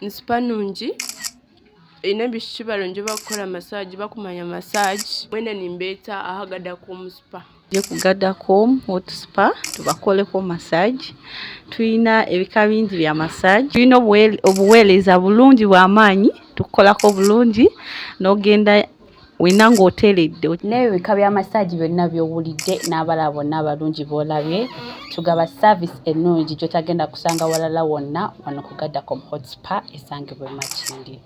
Speaker 6: Ni spa nungi erina ebishiki barungi bakukola massage, bakumanya massage. Mwena nimbeeta aha Gadacom Spa.
Speaker 8: Je ku Gadacom Hot Spa tubakoleko massage. Tulina ebika bingi bya massage, tulina obuweereza bulungi bw'amaanyi, tukukolako bulungi n'ogenda wenna ng'oteredde.
Speaker 4: N'ebyo bika bya massage byonna by'owulidde n'abalala bonna abalungi b'olabye, tugaba service ennungi gy'otagenda kusanga walala wonna, wano ku Gadacom Hot Spa esangibwa e Makindye.